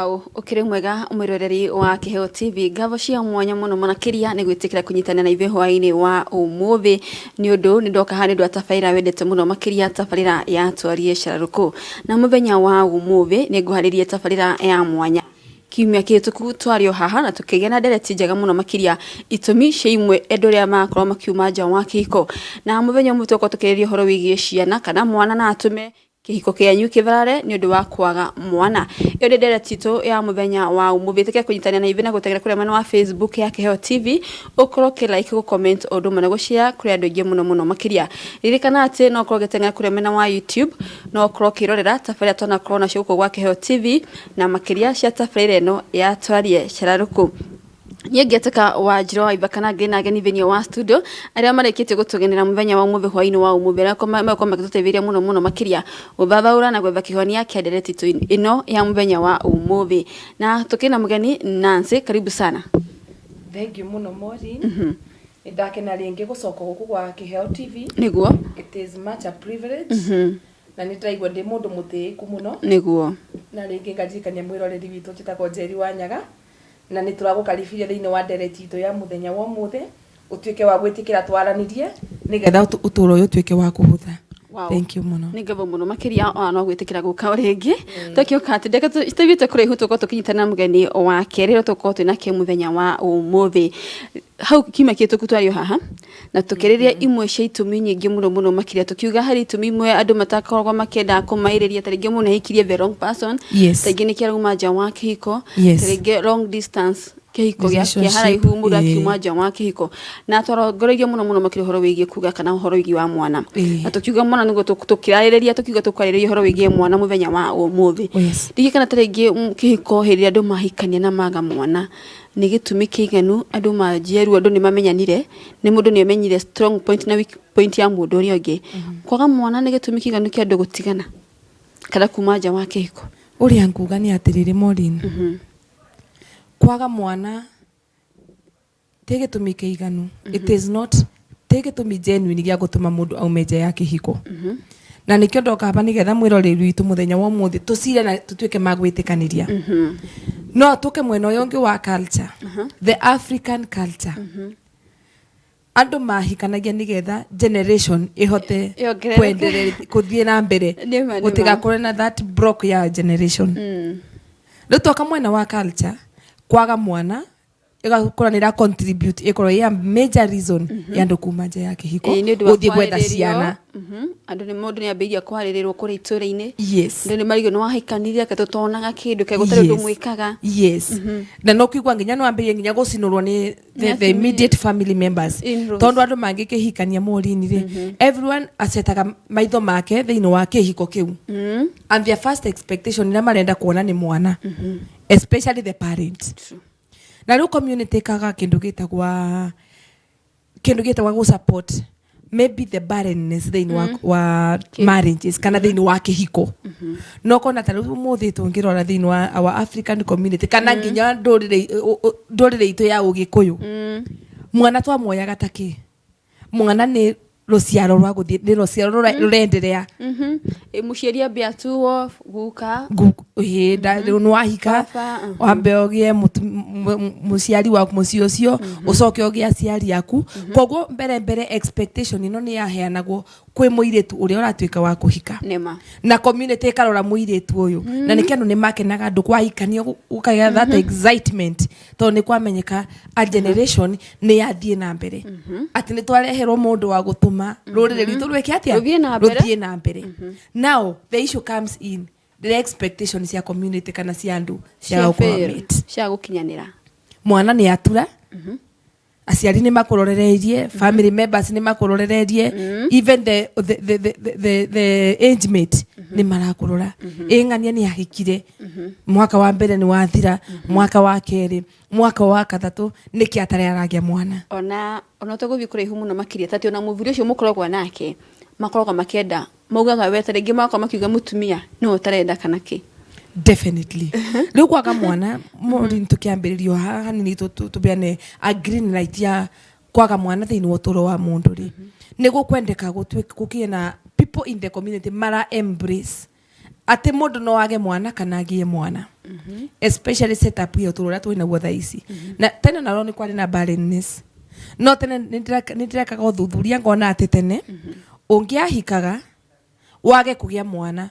Wow, ũkĩrĩ mwega mwĩroreri wa Kĩheo TV. Ngatho cia mwanya mũno makĩria nĩ gwĩtĩkĩra kũnyitanĩra na ithuĩ hwaĩ-inĩ wa ũmũthĩ, nĩ ũndũ nĩ ndoka haha nĩ ũndũ wa tabarĩra wendete mũno makĩria, tabarĩra ya Twarie Cararũkũ. Na mũthenya wa ũmũthĩ nĩ ngũharĩrie tabarĩra ya mwanya. Kiumia kĩhĩtũku twarĩ o haha na tũkĩgĩa na ndereti njega mũno makĩria itũmi cia imwe andũ arĩa marakorwo makiuma nja wa kĩhiko. Na mũthenya ũmwe tũgakorwo tũkĩarĩrĩria ũhoro wĩgiĩ ciana kana mwana no atũme kĩhiko kĩanyu kĩtharare nĩ ũndũ wa kwaga mwana. Ĩyo nĩ ndereti itũ ya mũthenya wa ũmũthĩ. Ĩtĩkĩra kũnyitanĩra na ithuĩ na gũteng'era kũrĩa mwena wa Facebook ya Kĩheo TV, ũkorwo ũkĩ like, gũ comment o ũndũ ũmwe na gũ share kũrĩ andũ aingĩ mũno mũno makĩria. Ririkana atĩ no ũkorwo ũgĩteng'era kũrĩa mwena wa YouTube, no ũkorwo ũkĩrorera tabarĩra twanakorwo nacio gũkũ gwa Kĩheo TV, na makĩria cia tabarĩra ĩno ya Twarie Cararũkũ. Niĩ ngetĩka Wanjirũ wa Waithaka na ngĩrĩ na ageni thĩinĩ wa studio arĩa marĩkĩtie gũtũgenera mũthenya wa ũmũthĩ hwaĩ-inĩ wa ũmũthĩ, arĩa megũkorwo magĩtũteithĩrĩria mũno mũno makĩria gũthathaũra na gwetha kĩhonia kĩa ndereti itũ ĩno ya mũthenya wa ũmũthĩ. Na tũkĩrĩ na mũgeni Nancy, karibu sana. Thank you mũno, Maureen. Nĩ ndakena rĩngĩ gũcoka gũkũ gwa Kĩheo TV. It is much a privilege. Na nĩ ndĩraigua ndĩ mũndũ mũtĩĩku mũno. Na rĩngĩ ngaririkania mwĩroreri witũ njĩtagwo Njeri wa Nyaga. Na nĩ tũragũkaribia thĩinĩ wa ndereti itũ ya mũthenya wa ũmũthĩ, ũtuĩke wa gwĩtĩkĩra twaranĩrie nĩgetha ũtũũro ũyũ ũtuĩke wa kũhũtha. Thank you mũno. Nĩ ngatho mũno makĩria ona no gwĩtĩkĩra gũka o rĩngĩ. Tũkĩũka atĩ ndeke tũthiĩte kũraihu tũkorwo tũkĩnyitana na mũgeni wa kerĩ ũrĩa tũgũkorwo twĩ nake mũthenya wa ũmũthĩ. Hau kiumia kĩhĩtũku twarĩ o haha na tũkĩrĩria imwe cia itũmi nyingĩ mũno mũno makĩria, tũkiuga harĩ itũmi imwe andũ matakoragwo makĩenda kũmaĩrĩria, ta rĩngĩ mũndũ nĩahikirie the wrong person, ta rĩngĩ nĩkĩo arauma nja wa kĩhiko, ta rĩngĩ long distance, kĩhiko gĩa haraihu, mũndũ akiuma nja wa kĩhiko. Na twarongoreirie mũno mũno makĩria ũhoro wĩgiĩ kuga kana ũhoro wĩgiĩ wa mwana. Na tũkiuga mwana nĩguo tũkĩarĩrĩria, tũkiuga tũkwarĩrĩria ũhoro wĩgiĩ mwana mũthenya wa ũmũthĩ. Ndiũĩ kana ta rĩngĩ kĩhiko hĩndĩ ĩrĩa andũ mahikania na maga mwana, nĩ gĩtũmi kĩiganu andũ manjie rĩu andũ nĩ mamenyanire, nĩ mũndũ nĩ amenyire strong point na weak point ya mũndũ ũrĩa ũngĩ. Kwaga mwana nĩ gĩtũmi kĩiganu kĩa andũ gũtigana kana kuma nja wa kĩhiko? Ũrĩa nguga nĩ atĩrĩrĩ, Maureen, kwaga mwana ti gĩtũmi kĩiganu. It is not, ti gĩtũmi genuine gĩa gũtũma mũndũ aume nja ya kĩhiko. Na nĩkĩo ndoka haba nĩgetha mwĩroreri witũ mũthenya wa ũmũthĩ tũcire na tũtuĩke ma gwĩtĩkanĩria. No tũke mwena ũyũ ũngĩ wa culture, the African culture. Andũ mahikanagia nĩgetha generation ĩhote Yongerereke. Kwenderere kũthiĩ na mbere. Nĩ ma, nĩ ma. Gũtigakorwo na that block ya generation. Rĩu twoka mwena wa culture, kwaga mwana ĩgakorwo nĩ ĩra contribute, ĩkorwo ĩ a major reason ya andũ kuma nja ya kĩhiko Ĩĩ, nĩ ũndũ wa gũthiĩ gwetha kwarĩrĩrio. ciana. Andũ nĩ mũndũ nĩ ambĩrĩria kwarĩrĩrwo kũrĩa itũra-inĩ. Andũ nĩ marigwo nĩ wahikanirie ke tũtonaga kĩndũ ke gũtarĩ ũndũ mwĩkaga. Yes, na no kũigua nginya no ambĩrĩrie nginya gũcinũrwo nĩ the Nĩ immediate family members. In-laws. Tondũ andũ mangĩkĩhikania morini rĩ, everyone acetaga maitho make thĩinĩ wa kĩhiko kĩu and their first expectation ĩrĩa marenda kuona nĩ mwana, especially the parents. Na rĩu community ĩkaga kĩndũ gĩtagwa gũ support maybe the barrenness thĩinĩ wa marriages kana thĩinĩ wa kĩhiko. No kona ta rĩu ũmũthĩ tũngĩrora thĩinĩ wa our African community kana nginya ndũrĩrĩ itũ ya Ũgĩkũyũ, mwana twamuoyaga ta kĩ? Mwana nĩ rũciaro rwa gũthiĩ, nĩ rũciaro rũrenderea. Ĩ, mũciari ambe atuo guka. Rĩu nĩ wahika, Baba. Wambe ũgĩe mũciari wa mũciĩ ũcio, ũcoke ũgĩe aciari aku. Koguo mbere mbere expectation ĩno nĩ yaheanagwo kwĩ mũirĩtu ũrĩa ũratuĩka wa kũhika. Nĩma. Na community ĩkarora mũirĩtu ũyũ, na nĩkĩo andũ nĩ makenaga andũ kwahikanio, gũkagĩa that excitement, tondũ nĩ kwamenyeka a generation nĩ yathiĩ na mbere, atĩ nĩ twareherwo mũndũ wa gũtũma rũrĩrĩ rwitũ rwĩke atĩa? Rũthiĩ na mbere. Rũthiĩ na mbere. Now the issue comes in the expectation cia community kana cia andũ cia Cia gũkorwo fail, mate. Cia gũkinyanĩra. Mwana nĩ atura, aciari nĩ makũrorereirie, family members nĩ makũrorereirie, even the age mate nĩ marakũrora. Ĩng'ania nĩ ahikire, mwaka wa mbere nĩ wathira, mwaka wa kerĩ, mwaka wa gatatũ, nĩkĩ atarĩ aragĩa mwana? Ona ũtagũthiĩ kũraihu mũno makĩria, tati ona mũthuri ũcio mũkoragwo nake makoragwo makĩenda, maugaga we ta rĩngĩ magakorwo makiuga mũtumia nĩwe ũtarenda kana kĩ. Definitely. Rĩu kwaga mwana, Maureen, tũkĩambĩrĩrio haha hanini tũbeane a green light ya kwaga mwana thĩinĩ wa ũtũũro wa mũndũ rĩ, nĩ gũkwendeka gũkĩe na people in the community mara embrace. Atĩ mũndũ no age mwana kana agĩe mwana, especially setup ya ũtũũro ũrĩa twĩ naguo thaa ici. Na tene narwo nĩ kwarĩ na barrenness, no tene nĩ ndĩrekaga ũthuthuria ngona atĩ tene ũngĩahikaga wage kũgĩa mwana,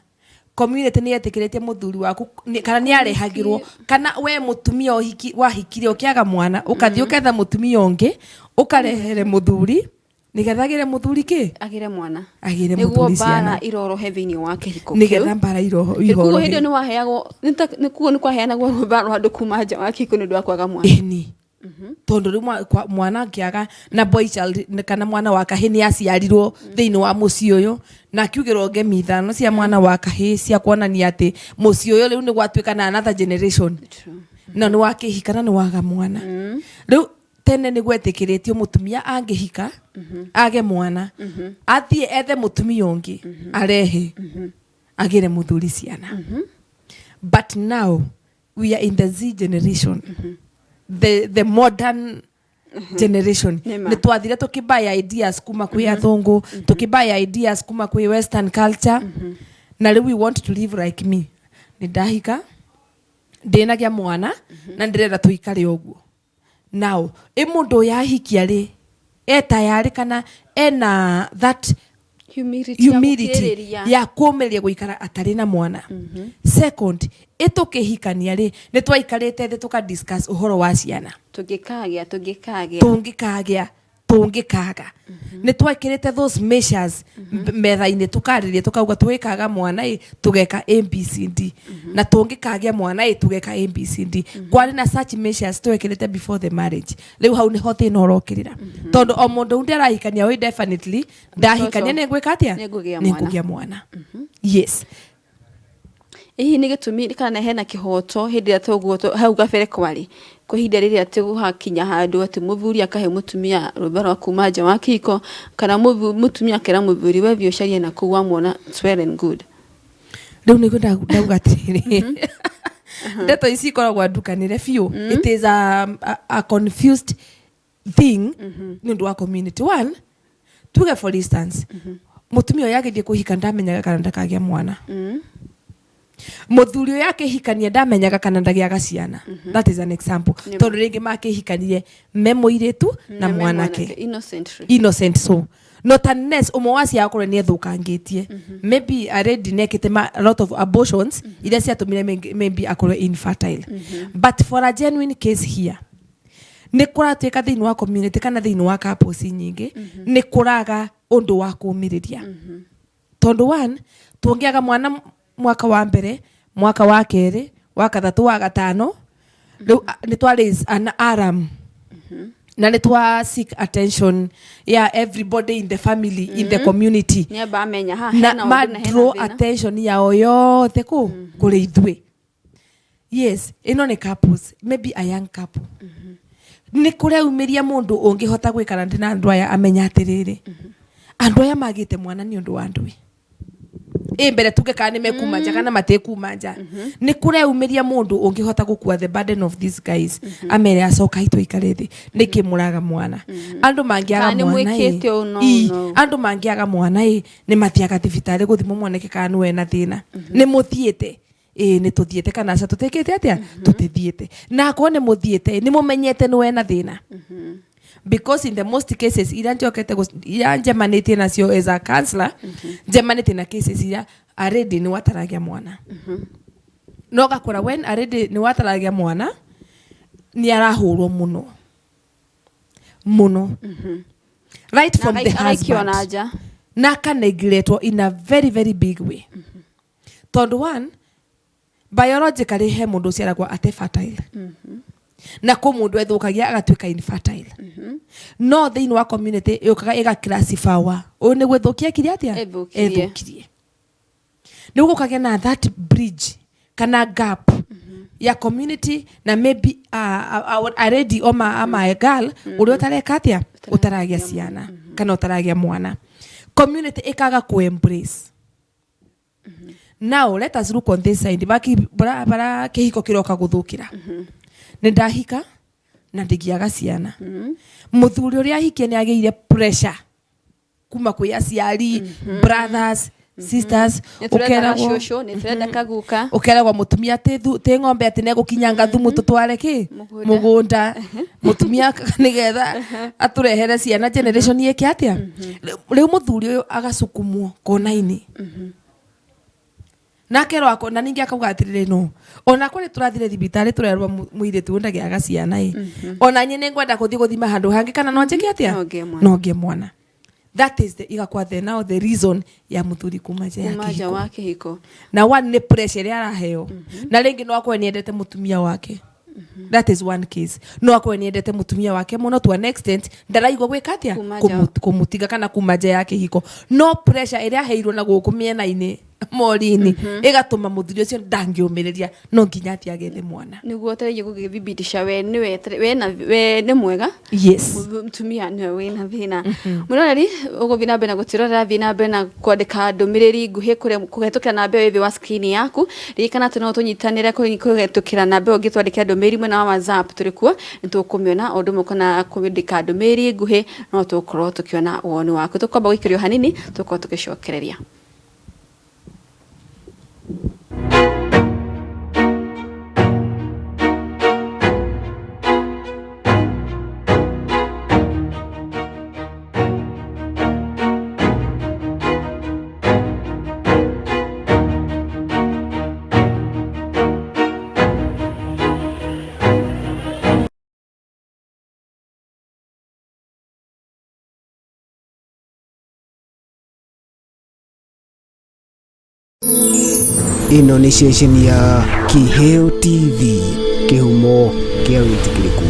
community nĩ yetĩkĩrĩtie mũthuri waku kana nĩ arehagĩrwo, kana we mũtumia ũhiki wahikire ũkĩaga mwana, ũkathiĩ ũketha mũtumia ũngĩ, ũkarehere mũthuri nĩgetha agĩre mũthuri kĩ? Agĩre mwana. Agĩre nĩguo mũthuri mbara ciana. irorohe thĩinĩ wa kĩhiko kĩu. Nĩgetha mbara iroho Koguo hĩndĩ ĩyo ihorohe. nĩ waheagwo nĩ koguo nĩ kwaheanagwo rũtha rwa andũ kuma nja wa kĩhiko nĩ ũndũ wa kwaga mwana. Ĩni, tondũ rĩu mwana angĩaga na boy child kana mwana wa kahĩ nĩ aciarirwo thĩinĩ wa mũciĩ ũyũ, na akiugĩrwo ngemi 5 cia mwana wa kahĩ cia kuonania atĩ mũciĩ ũyũ rĩu nĩ gwatuĩka na another generation. True. Na nĩ wakĩhika na nĩ waga mwana. Rĩu tene nĩ gwetĩkĩrĩtio mũtumia angĩhika age mwana, athiĩ ethe mũtumia ũngĩ, arehe, agĩre mũthuri ciana. But now we are in the Z generation, the modern generation. Nĩma. Nĩ twathire tũkĩbuy ideas kuma kwĩ athũngũ, tũkĩbuy ideas kuma kwĩ western culture, na rĩu we want to live like me. Nĩ ndahika, ndĩnagĩa mwana, na ndĩrenda tũikare ũguo. Now ĩ mũndũ ũyũ ahikia rĩ, e tayarĩ kana ena that humility ya humility gũkirĩrĩria. Ya kũmĩrĩria gũikara atarĩ na mwana? Second, ĩtũkĩhikania rĩ, nĩ twaikarĩte thĩ tũka discuss ũhoro wa ciana? Tũngĩkagĩa, tũngĩkagĩa. Tũngĩkagĩa, tũngĩkaga, nĩ twekĩrĩte those measures metha-inĩ, tũkarĩria, tũkauga tũgĩkaga mwana ĩ tũgeka ABCD, na tũngĩkagĩa mwana ĩ tũgeka ABCD. Kwarĩ na such measures twekĩrĩte before the marriage. Rĩu hau nĩho thĩna ũrokĩrĩra, tondũ o mũndũ undi arahikania oi, definitely ndahikania nĩ ngwĩka atĩa? Nĩngũgĩa mwana. Nĩngũgĩa mwana, yes. Hihi nĩ gĩtũmi kana hena kĩhoto hĩndĩ ĩrĩa toguo hau gabere kwarĩ kwa ihinda rĩrĩa atĩ gũgakinya handũ atĩ mũthuri akahe mũtumia rũtha rwa kuma nja wa kĩhiko, kana mũtumia akera mũthuri, we thiĩ ũcarie na kũu wamwona, it's well and good? Rĩu nĩguo ndauga atĩrĩrĩ, ndeto ici ikoragwo ndukanĩre biũ. It is a confused thing nĩ ũndũ wa community. One, tuge for instance, mũtumia ũyũ agĩthiĩ kũhika ndamenyaga kana ndakagĩa mwana. Mũthuri ũyũ akĩhikania ndamenyaga kana ndagĩaga ciana. That is an example. Tondũ rĩngĩ makĩhikanire me mũirĩtu na me mwanake. Innocently. Innocent, so not unless ũmwe wa ciao akorwo nĩ ethũkangĩtie, maybe already nĩekĩte a lot of abortions iria ciatũmire maybe akorwo infertile. But for a genuine case here, nĩ kũratuĩka thĩinĩ wa community kana thĩinĩ wa couples nyingĩ nĩ kũraga ũndũ wa kũmĩrĩria, tondũ one, tũngĩaga mwana mwaka wa mbere, mwaka wa kerĩ, wa gatatũ, wa gatano, rĩu nĩ twa raise an alarm na nĩ twa seek attention ya everybody in the family, in the community. Nĩamba amenya ha na hena ma ũndũ na hena draw thĩna. Attention yao yothe kũ kũrĩ ithuĩ. Yes, ĩno nĩ couples, maybe a young couple, nĩ kũreumĩria mũndũ ũngĩhota gwĩkara ndĩ na andũ aya, amenya atĩrĩrĩ, andũ aya magĩte mwana nĩ ũndũ wa ndũĩ ĩ mbere tuge kana nĩ mekuma nja kana matikuma nja. Nĩ kũreumĩria mũndũ ũngĩhota gũkua the burden of these guys, amere, acoka itũikare thĩ, nĩkĩ mũraga mwana? Andũ mangĩaga Kana nĩ mwana ĩ, mwĩkĩte ũũ na ũũ ĩ, na ũũ. Andũ mangĩaga mwana ĩ, nĩ mathiaga thibitarĩ gũthimwo moneke kana nĩ wena thĩna? Nĩ mũthiĩte? Ĩĩ, nĩ tũthiĩte, kana aca, tũtĩkĩte atĩa, tũtithiĩte. Na akorwo nĩ mũthiĩte, nĩ mũmenyete nĩ wena thĩna? Because in the most cases iria njokete iria njemanĩtie nacio as a counselor, njemanĩtie na cases iria already nĩ wataragia mwana, no gakora when already nĩ wataragia mwana, nĩ arahũrwo mũno mũno right from the Agaikio na husband nja. Na akaneglectwo in a very very big way, tondũ one, biologically he mũndũ ũciaragwo ate fertile, na kũ mũndũ ethũkagia agatuĩka infertile, no thĩinĩ wa community yũkaga ĩgaclassifywa ũyũ nĩ gwĩthũkia ekire atĩa? Ethũkirie. Ethũkirie. Rĩu gũkagĩa na that bridge kana gap ya community na maybe a lady ama a girl ũrĩa ũtareka atĩa, ũtaragĩa ciana kana ũtaragĩa mwana, community ĩkaga ku embrace. Now let us look on this side. Baki bara bara kĩhiko kĩroka gũthũkĩra, nĩ ndahika na ndĩgĩaga ciana, mũthuri ũrĩa ahikie nĩ agĩire pressure kuma kwĩ aciari, brothers, Sisters, Nĩ tũrenda ũkeragwo gacũcũ, nĩ tũrenda kaguka. Ũkeragwo mũtumia ti ng'ombe atĩ negũkinyanga thumu tũtware kĩ Mũgũnda. Mũgũnda mũtumia nĩgetha atũrehere ciana, generation ĩke atĩa. Rĩu mũthuri ũyũ agasukumwo kona-inĩ nakerwo ako na ningĩ akauga atĩrĩrĩ, no ona kũrĩ tũrathire thibitarĩ tũrerwo mũirĩtu ũyũ ndagĩaga ciana ĩ, ona niĩ nĩngwenda gũthiĩ gũthima handũ hangĩ kana no njĩke atĩa. No ngĩe mwana. No ngĩe mwana. That is the igakwa the now the reason ya mũthuri kuma nja ya Kuma nja kĩhiko. Wa kĩhiko. Na one nĩ pressure ĩrĩa araheo, na rĩngĩ no akorwo nĩendete mũtumia wake. That is one case. No akorwo nĩendete mũtumia wake mũno to an extent ndaraigua gwĩka atĩa. Kuma nja. Kũmũtiga kana kuma nja ya kĩhiko, no pressure ĩrĩa aheirwo na gũkũ mĩena-inĩ morini ĩgatũma mũthuri ũcio ndangĩũmĩrĩria, no nginya athiĩ agethe mwana. Nĩguo tarĩngĩ gũgĩthibitisha we nĩwe we na we nĩ mwega. Yes. Mũtumia nĩwe wĩna thĩna. Mwĩroreri ũgũthiĩ na mbere na gũtwĩrorera, thiĩ na mbere na kwandĩka ndũmĩrĩri nguhĩ kũrĩa kũhetũkĩra namba ĩyo ĩ thĩ wa screen yaku. Ririkana atĩ no tũnyitanĩre kũhetũkĩra namba ĩyo ũngĩtwandĩkĩra ndũmĩrĩri mwena wa WhatsApp, tũrĩ kuo, nĩ tũkũmĩona o ũndũ ũmwe, kana kwandĩka ndũmĩrĩri nguhĩ no tũgũkorwo tũkĩona woni waku. Tũkwamba gũikĩrio hanini, tũkorwo tũgĩcokereria. Ĩno nĩ ceceni ya Kĩheo TV, kĩhumo kĩa wĩtĩkĩrĩku.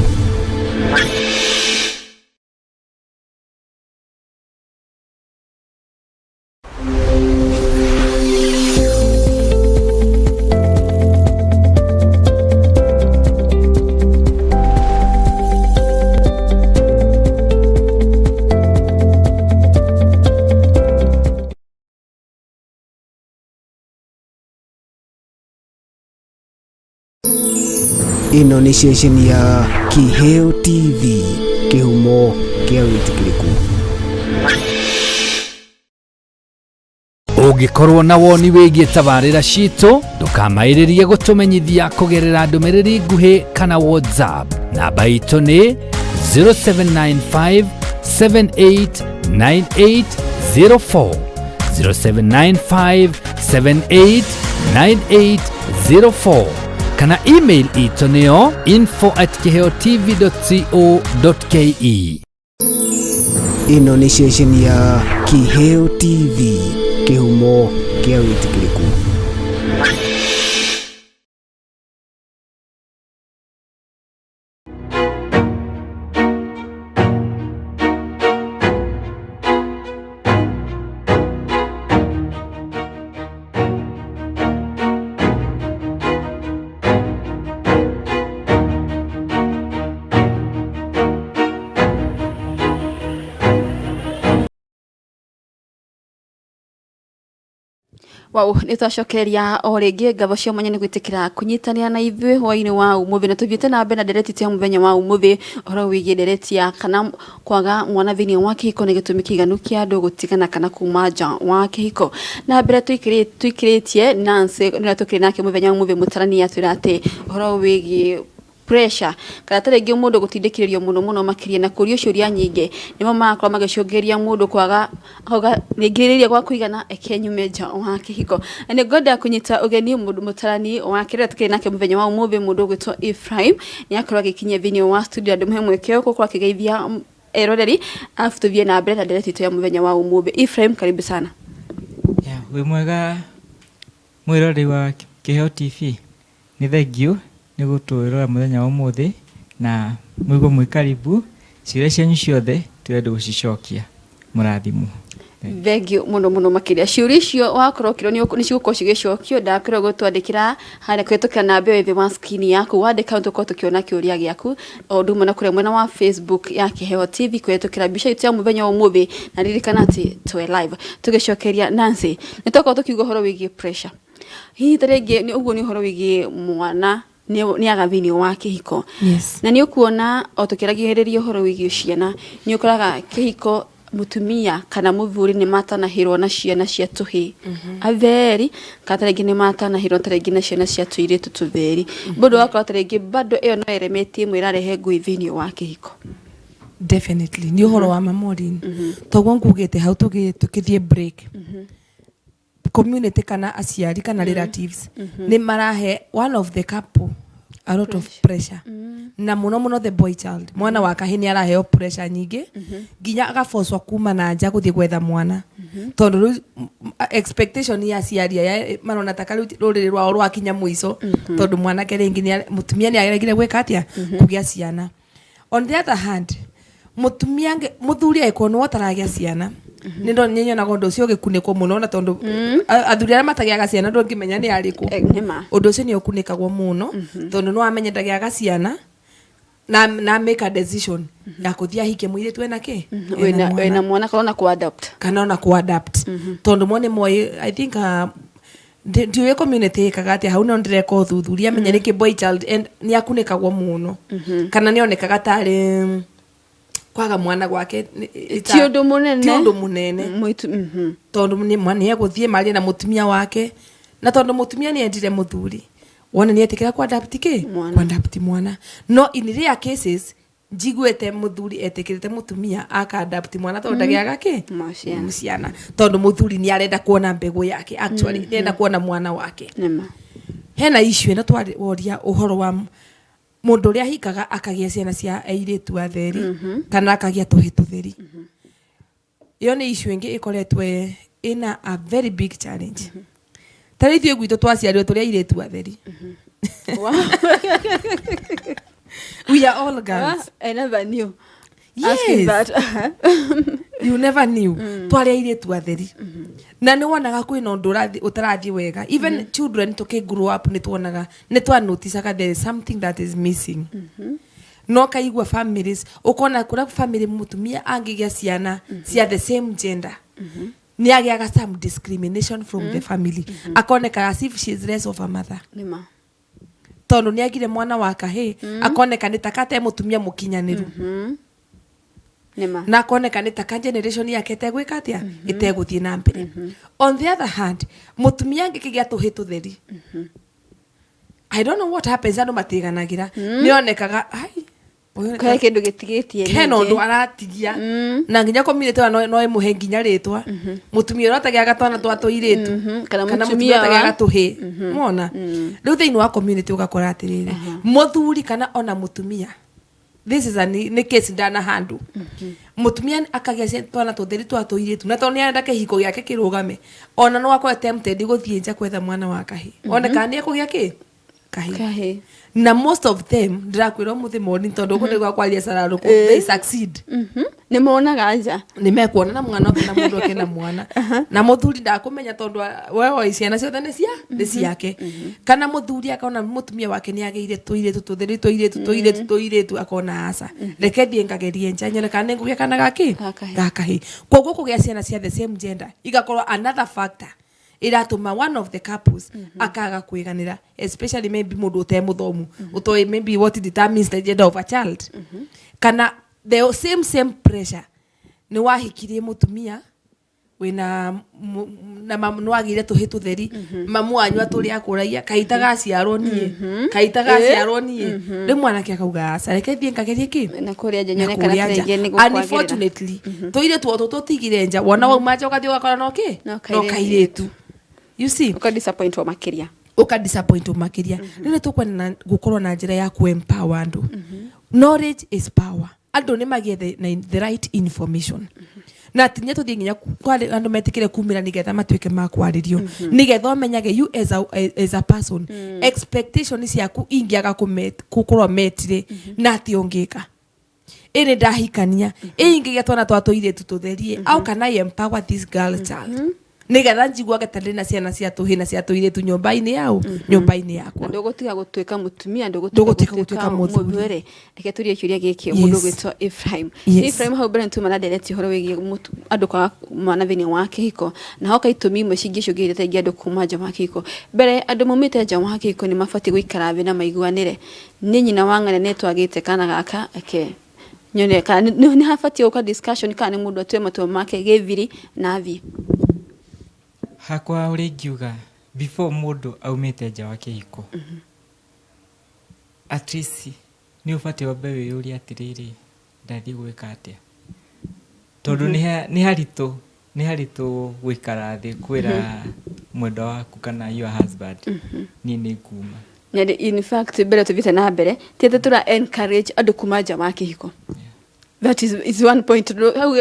Ĩno nĩ ceceni ya Kĩheo TV, kĩhumo kĩa wĩtĩkĩrĩku. Ũngĩkorwo na woni wĩgiĩ tabarĩra citũ, ndũkamaĩrĩrie gũtũmenyithia kũgerera ndũmĩrĩri nguhĩ kana WhatsApp. Namba itũ nĩ 0795 789804, 0795 789804, kana email itũ nĩyo info@kiheotv.co.ke. Ĩno nĩ ceceni ya Kĩheo TV, kĩhumo kĩa wĩtĩkĩrĩku. Wow, nä twacokereria o rĩngĩ. Ngatho cia mwanya nĩ gwĩtĩkĩra kũnyitanĩra na ithuĩ hwainĩ wa ũmũthĩ, na tũthiĩte na mbere na ndereti ya mũthenya wa ũmũthĩ, ũhoro wĩgiĩ ndereti ya kana kwaga mwana thĩinĩ wa kĩhiko nĩ gĩtũmi kĩiganu kĩa andũ gũtigana kana kuma nja wa kĩhiko. Na mbere tũikĩrĩtie Nancy nĩwe tũkĩrĩ nake mũthenya wa ũmũthĩ, mũtarani atwĩra atĩ ũhoro wĩgiĩ pressure kana ta rĩngĩ mũndũ gũtindĩkĩrĩrio mũno mũno makĩria na kũrio ciũria nyingĩ nĩmo magakorwo magĩcũngĩrĩria mũndũ kwaga akauga nĩngirĩrĩria gwa kũigana, eke nyume nja wa kĩhiko. Na nĩ ngwenda kũnyita ũgeni mũndũ mũtarani wa kĩrĩa tũkĩrĩ nake mũthenya wa ũmũthĩ, mũndũ ũgwĩtwo Ephraim, nĩ akorwo agĩkinyia thĩinĩ wa studio. Andũ mũhe mweke ũyũ gũkorwo akĩgeithia eroreri, arabu tũthiĩ na mbere na ndereti itũ ya mũthenya wa ũmũthĩ. Ephraim, karibu sana. Yeah, wĩ mwega mwĩroreri wa Kĩheo TV, nĩ thengiũ nĩ gũtwĩrora mũthenya wa ũmũthĩ, na mũigue mwĩ karibu. Ciũria cianyu ciothe tũrenda gũcicokia, mũrathimwo. Thengiũ mũno mũno makĩria. Ciũria icio wakorwo ũkĩrwo nĩ cigũkorwo cigĩcokio, ndakwĩrwo gũtwandĩkĩra harĩa kũhetũkĩra namba ĩyo ĩthĩ wa screen yaku. Wandĩka tũkorwo tũkĩona kĩũria gĩaku, o ũndũ ũmwe na kũrĩa mwena wa Facebook ya Kĩheo TV kũhetũkĩra mbica itũ ya mũthenya wa ũmũthĩ. Na ririkana atĩ twĩ live tũgĩcokeria. Nancy, nĩ twakorwo tũkiuga ũhoro wĩgiĩ pressure, hihi ta rĩngĩ nĩ ũguo nĩ ũhoro wĩgiĩ mwana nĩ aga thĩinĩ wa kĩhiko. Yes. Na nĩ ũkuona o tũkĩragĩrĩria ũhoro wĩgiĩ ciana, nĩ ũkoraga kĩhiko Mutumia kana muthuri nĩ matanahĩrwo na ciana cia tũhĩĩ atheri, kana ta rĩngĩ nĩ matanahĩrwo ta rĩngĩ na ciana cia tũirĩtu tũtheri, bado ũgakora ta rĩngĩ bado ĩyo no element ĩmwe ĩrarehe ngũĩ thĩinĩ wa kĩhiko. Definitely nĩ ũhoro wa ma, Maureen. Toguo ngugĩte hau tũgĩthiĩ break, community kana aciari kana relatives nĩ marahe one of the couple a lot of pressure, na mũno mũno the boy child, mwana wa kahĩ nĩ araheo pressure nyingĩ nginya agabocwo kuma na nja gũthiĩ gwetha mwana, tondũ rĩu expectation ya aciari aya marona ta karĩu rũrĩrĩ rwao rwakinya mũico, tondũ mwanake rĩngĩ mũtumia nĩ aregire gwĩka atĩa, kũgĩa ciana. On the other hand, mutumia muthuri angĩkorwo nĩwe ũtaragĩa ciana, nĩ nyonaga ũndũ ũcio ũgĩkunĩkwo mũno, na tondũ athuri arĩa matagĩaga ciana ndũngĩmenya nĩ arĩkũ. Nĩ ma. Ũndũ ũcio nĩ ũkunĩkagwo mũno, tondũ no amenye ndagĩaga ciana na make a decision ya kũthiĩ ahikie mũirĩtu ena kĩ. Wĩna wĩna mwana kana ona ku-adopt. Kana ona ku-adapt, tondũ mo nĩ moĩ. I think ndiũĩ community ĩkaga atĩa hau, no ndĩreka ũthuthuria menye nĩkĩ boy child and nĩ akunĩkagwo mũno kana nĩ onekaga tarĩ kwaga mwana gwake ti ũndũ mũnene. Ti ũndũ mũnene. Mũitu. Tondũ nĩ egũthiĩ marie na mũtumia wake, na tondũ mũtumia nĩ endire mũthuri, wone nĩ etĩkĩra ku-adapt kĩ. Mwana. Ku-adapt mwana. No in rare cases njiguĩte mũthuri etĩkĩrĩte mũtumia aka-adapt mwana tondũ ndagĩaga kĩ. Maciana. Ciana, tondũ mũthuri nĩ arenda kuona mbegũ yake, actually nĩ arenda kuona mwana wake. Nĩma. Hena issue ĩno woria ũhoro wa mũndũ ũrĩa ahikaga akagĩa ciana cia airĩtu atheri kana akagĩa tũhĩ tũtheri. Ĩyo nĩ issue ĩngĩ ĩkoretwo ĩna a very big challenge. Ta rĩu ithuĩ gwitũ twaciarirwo tũrĩ airĩtu atheri. We are all girls. I never knew. Asking Yes. that. You never knew. Twarĩ airĩtu atheri na nĩ wonaga kwĩna ũndũ ũtarathiĩ wega. Even children tũkĩ grow up nĩ tuonaga, nĩ twanoticaga there is something that is missing. No kaigua families, ũkona kũrĩa family mũtumia angĩgĩa ciana cia the same gender, nĩ agĩaga some discrimination from the family, akoneka as if she is less of a mother. Nĩma. Tondũ nĩ agire mwana wa kahĩ, akoneka nĩ taka te mũtumia mũkinyanĩru. Nĩma. Na akoneka nĩ taka generation yake ĩtegwĩka atĩa, ĩtegũthiĩ na mbere. On the other hand, mũtumia angĩkĩgĩa tũhĩ tũtheri, I don't know what happens, andũ matiganagĩra, nĩ onekaga ai ũyũ Kũhe kĩndũ gĩtigĩtie. Hena ningĩ. ũndũ aratigia, na nginya community ĩyo no ĩmũhe nginya rĩtwa, mũtumia ũrĩa ũtagĩaga twana twa tũirĩtu. Kana kana mũtumia mũtumia ũtagĩaga tũhĩ mona. Rĩu thĩinĩ wa community ũgakora atĩrĩrĩ, mũthuri kana ona mũtumia, this is a nĩ case ndana handũ, mũtumia akagĩa twana tũtheri twa tũirĩtu, na tondũ nĩ arenda kĩhiko gĩake kĩrũgame, ona no akorwo tempted gũthiĩ nja kwetha mwana wa kahĩ, one kana nĩ ekũgĩa kĩ kahĩ. Kahĩ. Na most of them, ndĩrakwĩra ũmũthĩ morning, tondũ ũguo nĩguo kwaria cararũkũ, they succeed. Nĩ monaga nja. Nĩ mekuona na mwana oke na mũndũ oke na mwana, na mũthuri ndakũmenya tondũ we oi ciana ciothe nĩ ciake. Kana mũthuri akona mũtumia wake nĩ agĩire tũirĩtu tũtheri, tũirĩtu tũirĩtu tũirĩtu, akona aca, reke thiĩ ngagerie nja nyone kana nĩ ngũgĩa kana gakĩ. Gakahĩ. Gakahĩ. Koguo kũgĩa ciana cia the same gender igakorwo another factor iratũma one of the couples akaga kwĩganĩra, especially maybe mũndũ ũte mũthomu, ũtoĩ maybe what determines the gender of a child, kana the same pressure nĩ wahikirie mũtumia wĩna na nĩ wagĩire tũhĩ tũtheri, mamu wanyu atũrĩ akũragia kaita gaciarwo niĩ, kaita gaciarwo niĩ. Rĩu mwanake akauga aca, reke thiĩ ngagerie kĩ. Na kũrĩa nja na nyone kana kũrĩa nja. tarĩngĩ nĩ gũkwagĩrĩra. Unfortunately, tũirĩtu o tũtũ ũtigire nja, wona wauma nja ũgathiĩ ũgakora no kĩ. No no kairĩtu. Kairĩtu, you see. Ũka disappointwo makĩria. Ũka disappoint makĩria. Rĩu nĩ tũkwenda gũkorwo na njĩra ya ku-empower andũ. Knowledge is power. Andũ nĩ magĩe na the right information, na tinya tũthiĩ nginya andũ metĩkĩre kumĩra nĩgetha matuĩke ma kwarĩrio, nĩgetha ũmenyage you as a person, expectation ciaku ingĩaga gũkorwo metire na atĩ ũngĩka ĩ nĩ ndahikania ĩ ingĩgĩa twana twa tũirĩtu tũtherie, how can I empower this girl child nĩgetha njiguage ta ndĩ na ciana cia tũhĩ na cia tũirĩtu nyũmba-inĩ yao, nyũmba-inĩ yakwa. Ndũgũtiga gũtuĩka mũtumia. Ndũgũtiga gũtuĩka mũthuri. Mũthuri. Reke tũrie kĩũria gĩkĩ mũndũ ũgwĩtwo Ephraim. Ephraim, hau mbere nĩtuma na ndereti ũhoro wĩgiĩ andũ kwaga mwana thĩinĩ wa kĩhiko, na hoka itũmi imwe cingĩcũngĩrĩria ta ingĩ andũ kuma nja wa kĩhiko. Mbere andũ maumĩte nja wa kĩhiko nĩ mabatiĩ gũikara thĩ na maiguanĩre. Nĩ nyina wa ng'ania nĩ twagĩte kana gaka, reke Nyone kana nĩ habatiĩ gũka discussion kana nĩ mũndũ atue matua make gĩthiri na athiĩ. Hakwa ũrĩa ingiuga before mũndũ aumĩte nja wa kĩhiko, at least nĩ ũbatiĩ wambe wĩyũrie atĩrĩrĩ, ndathiĩ gwĩka atĩa? Tondũ nĩ haritũ gũikara thĩ kwĩra mwendwa waku kana your husband, niĩ nĩ nguma. Na in fact, mbere tũthiĩte na mbere, ti atĩ tũra encourage andũ kuma nja wa kĩhiko. That is one point. Hau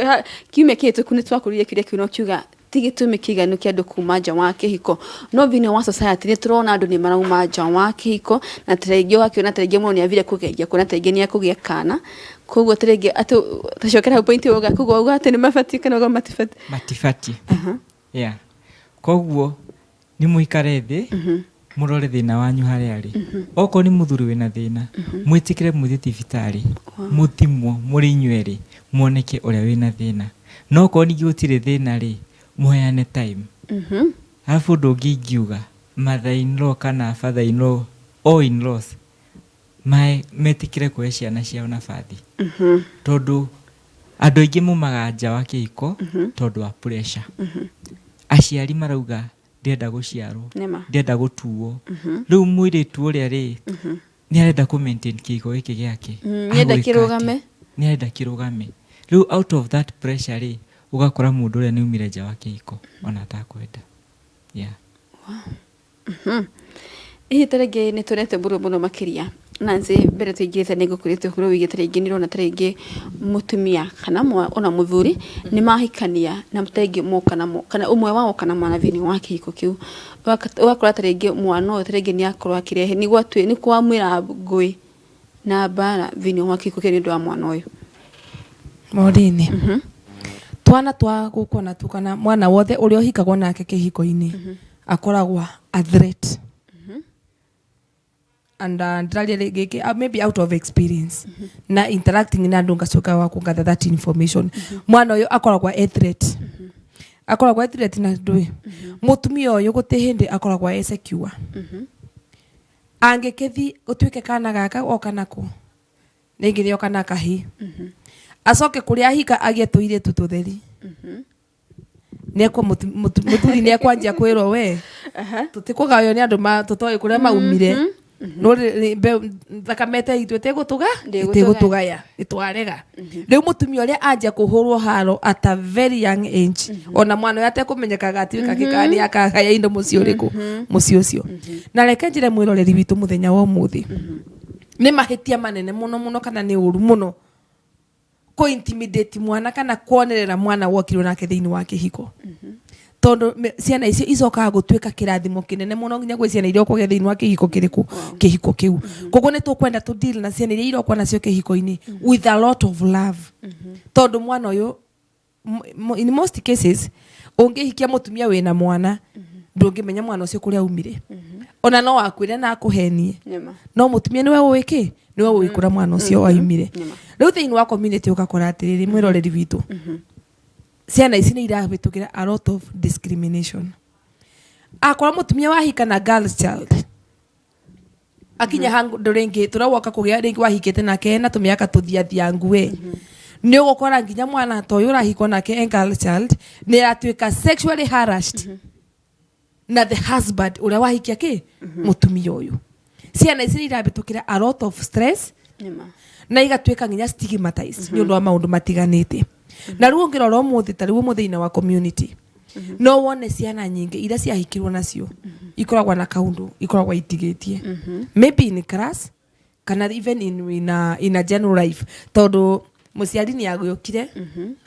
kiumia kĩhĩtũku nĩ twakũririe kĩũria kĩu na ũkiuga ti gĩtũmi kĩiganu kĩa andũ kuma nja wa kĩhiko, no thĩinĩ wa society nĩ tũrona andũ nĩ marauma nja wa kĩhiko, na tarĩngĩ ũgakĩona tarĩngĩ mũndũ nĩ athire kũgeria kuona tarĩngĩ nĩ ekũgĩa kana. Koguo tarĩngĩ atĩ tacokera hau point ũga, koguo uga atĩ nĩ mabatiĩ kana uga matibatiĩ? Matibatiĩ. Yeah, koguo nĩ mũikare thĩ, mũrore thĩna wanyu harĩa arĩ. Okorwo nĩ mũthuri wĩna thĩna, mwĩtĩkĩre mũthiĩ thibitarĩ, mũthimwo mũrĩ inyuerĩ, muoneke ũrĩa wĩna thĩna. No okorwo ningĩ gũtirĩ thĩna rĩ, mũheane time. Arabu ũndũ ũngĩ ingiuga, mother in law kana father in law, all in laws, metĩkĩre kũhe ciana ciao nabathi, tondũ andũ aingĩ mumaga nja wa kĩhiko tondũ wa pressure. Aciari marauga ndĩrenda gũciarwo, Nĩma. ndĩrenda gũtuo. Rĩu mũirĩtu ũrĩa rĩ, nĩ arenda kũ maintain kĩhiko gĩkĩ gĩake. Nĩarenda Agwĩka kĩrũgame. atĩa? Nĩ arenda kĩrũgame. Rĩu out of that pressure rĩ, ũgakora mũndũ ũrĩa nĩ aumire nja wa kĩhiko ona atakwenda, yeah. Hihi tarĩngĩ nĩ tũrete mũno mũno makĩria, Nancy, mbere tũingĩrĩte nĩ ngũkũrĩte ũhoro wĩgiĩ tarĩngĩ nĩ ũrona tarĩngĩ mũtumia kana ona mũthuri nĩ mahikania na tarĩngĩ moka na kana ũmwe wao kana mwana thĩinĩ wa kĩhiko kĩu. Ũgakora tarĩngĩ mwana ũyũ tarĩngĩ nĩ akorwo akĩrehe nĩ gwatue nĩ kwamwĩra ngũĩ na mbara thĩinĩ wa kĩhiko kĩu nĩ ũndũ wa mwana ũyũ. Maureen, twana twa gũkwo natuo kana mwana wothe ũrĩa ũhikagwo nake kĩhiko-inĩ akoragwo a threat, and ndĩraria gĩkĩ maybe out of experience na interacting na andũ, ngacoka wa kũngatha that information. Mwana ũyũ akoragwo e threat, akoragwo e threat, na ndũĩ mũtumia ũyũ gũtĩ hĩndĩ akoragwo e secure. Angĩkĩthi gũtuĩke kana gaka oka nako rĩngĩ nĩ oka na kahĩ, acoke kũrĩa ahika agĩe tũirĩtu tũtheri, nĩekwo mũthuri nĩekwanjia kwĩrwo we tũtikũgaywo nĩ andũ tũtoĩ kũrĩa maumire, no thakame ta itũ ĩtĩgũtũga. Ndĩgũtũgaya. Ĩtĩgũtũgaya, ĩtwarega. Rĩu mũtumia ũrĩa anjia kũhũrwo haro at a very young age, ona mwana ũyũ atekũmenyekaga atuĩka kĩkaa nĩ akagaya indo mũciĩ ũrĩkũ, mũciĩ ũcio. Na reke njĩre mwĩroreri witũ mũthenya wa ũmũthĩ, nĩ mahĩtia manene mũno mũno kana nĩ ũru mũno kũ intimidate mwana kana kuonerera mwana wokirwo nake thĩinĩ wa kĩhiko, tondũ ciana icio icokaga gũtuĩka kĩrathimo kĩnene mũno nginya gwĩ ciana iria ũkũgĩa thĩinĩ wa kĩhiko kĩrĩkũ, kĩhiko kĩu. Koguo nĩ tũkwenda tũ deal na ciana iria irokwo nacio kĩhiko-inĩ with a lot of love, tondũ mwana ũyũ in most cases ũngĩhikia mũtumia wĩna mwana, ndũngĩmenya mwana ũcio kũrĩa aumire. Ona no akwĩre na akũhenie, Nĩma. no mũtumia nĩwe ũĩ kĩ, nĩwe ũĩ kũrĩa mwana ũcio waumire. Rĩu thĩinĩ wa community ũgakora atĩrĩrĩ, mwĩroreri witũ, ciana ici nĩ irahĩtũkĩra a lot of discrimination. Akorwo mũtumia wahika na girls child akinya handũ rĩngĩ tũrawoka kũgĩa rĩngĩ wahikĩte nake na tũmĩaka tũthiathiangu ĩ, nĩ ũgũkora nginya mwana ta ũyũ ũrahikwo nake e girl child nĩ aratuĩka sexually harassed na the husband ũrĩa wahikia kĩ mũtumia ũyũ. Ciana ici nĩ irahĩtũkĩra a lot of stress Nĩma. Na igatuĩka nginya stigmatized nĩ ũndũ wa maũndũ matiganĩte. Na rĩu ũngĩrora ũmũthĩ, ta rĩu ũmũthĩ thĩinĩ wa community, no wone ciana nyingĩ iria ciahikirwo nacio ikoragwo na kaũndũ ikoragwo itigĩtie, maybe in class kana even in a general life, tondũ mũciari nĩ agĩũkire,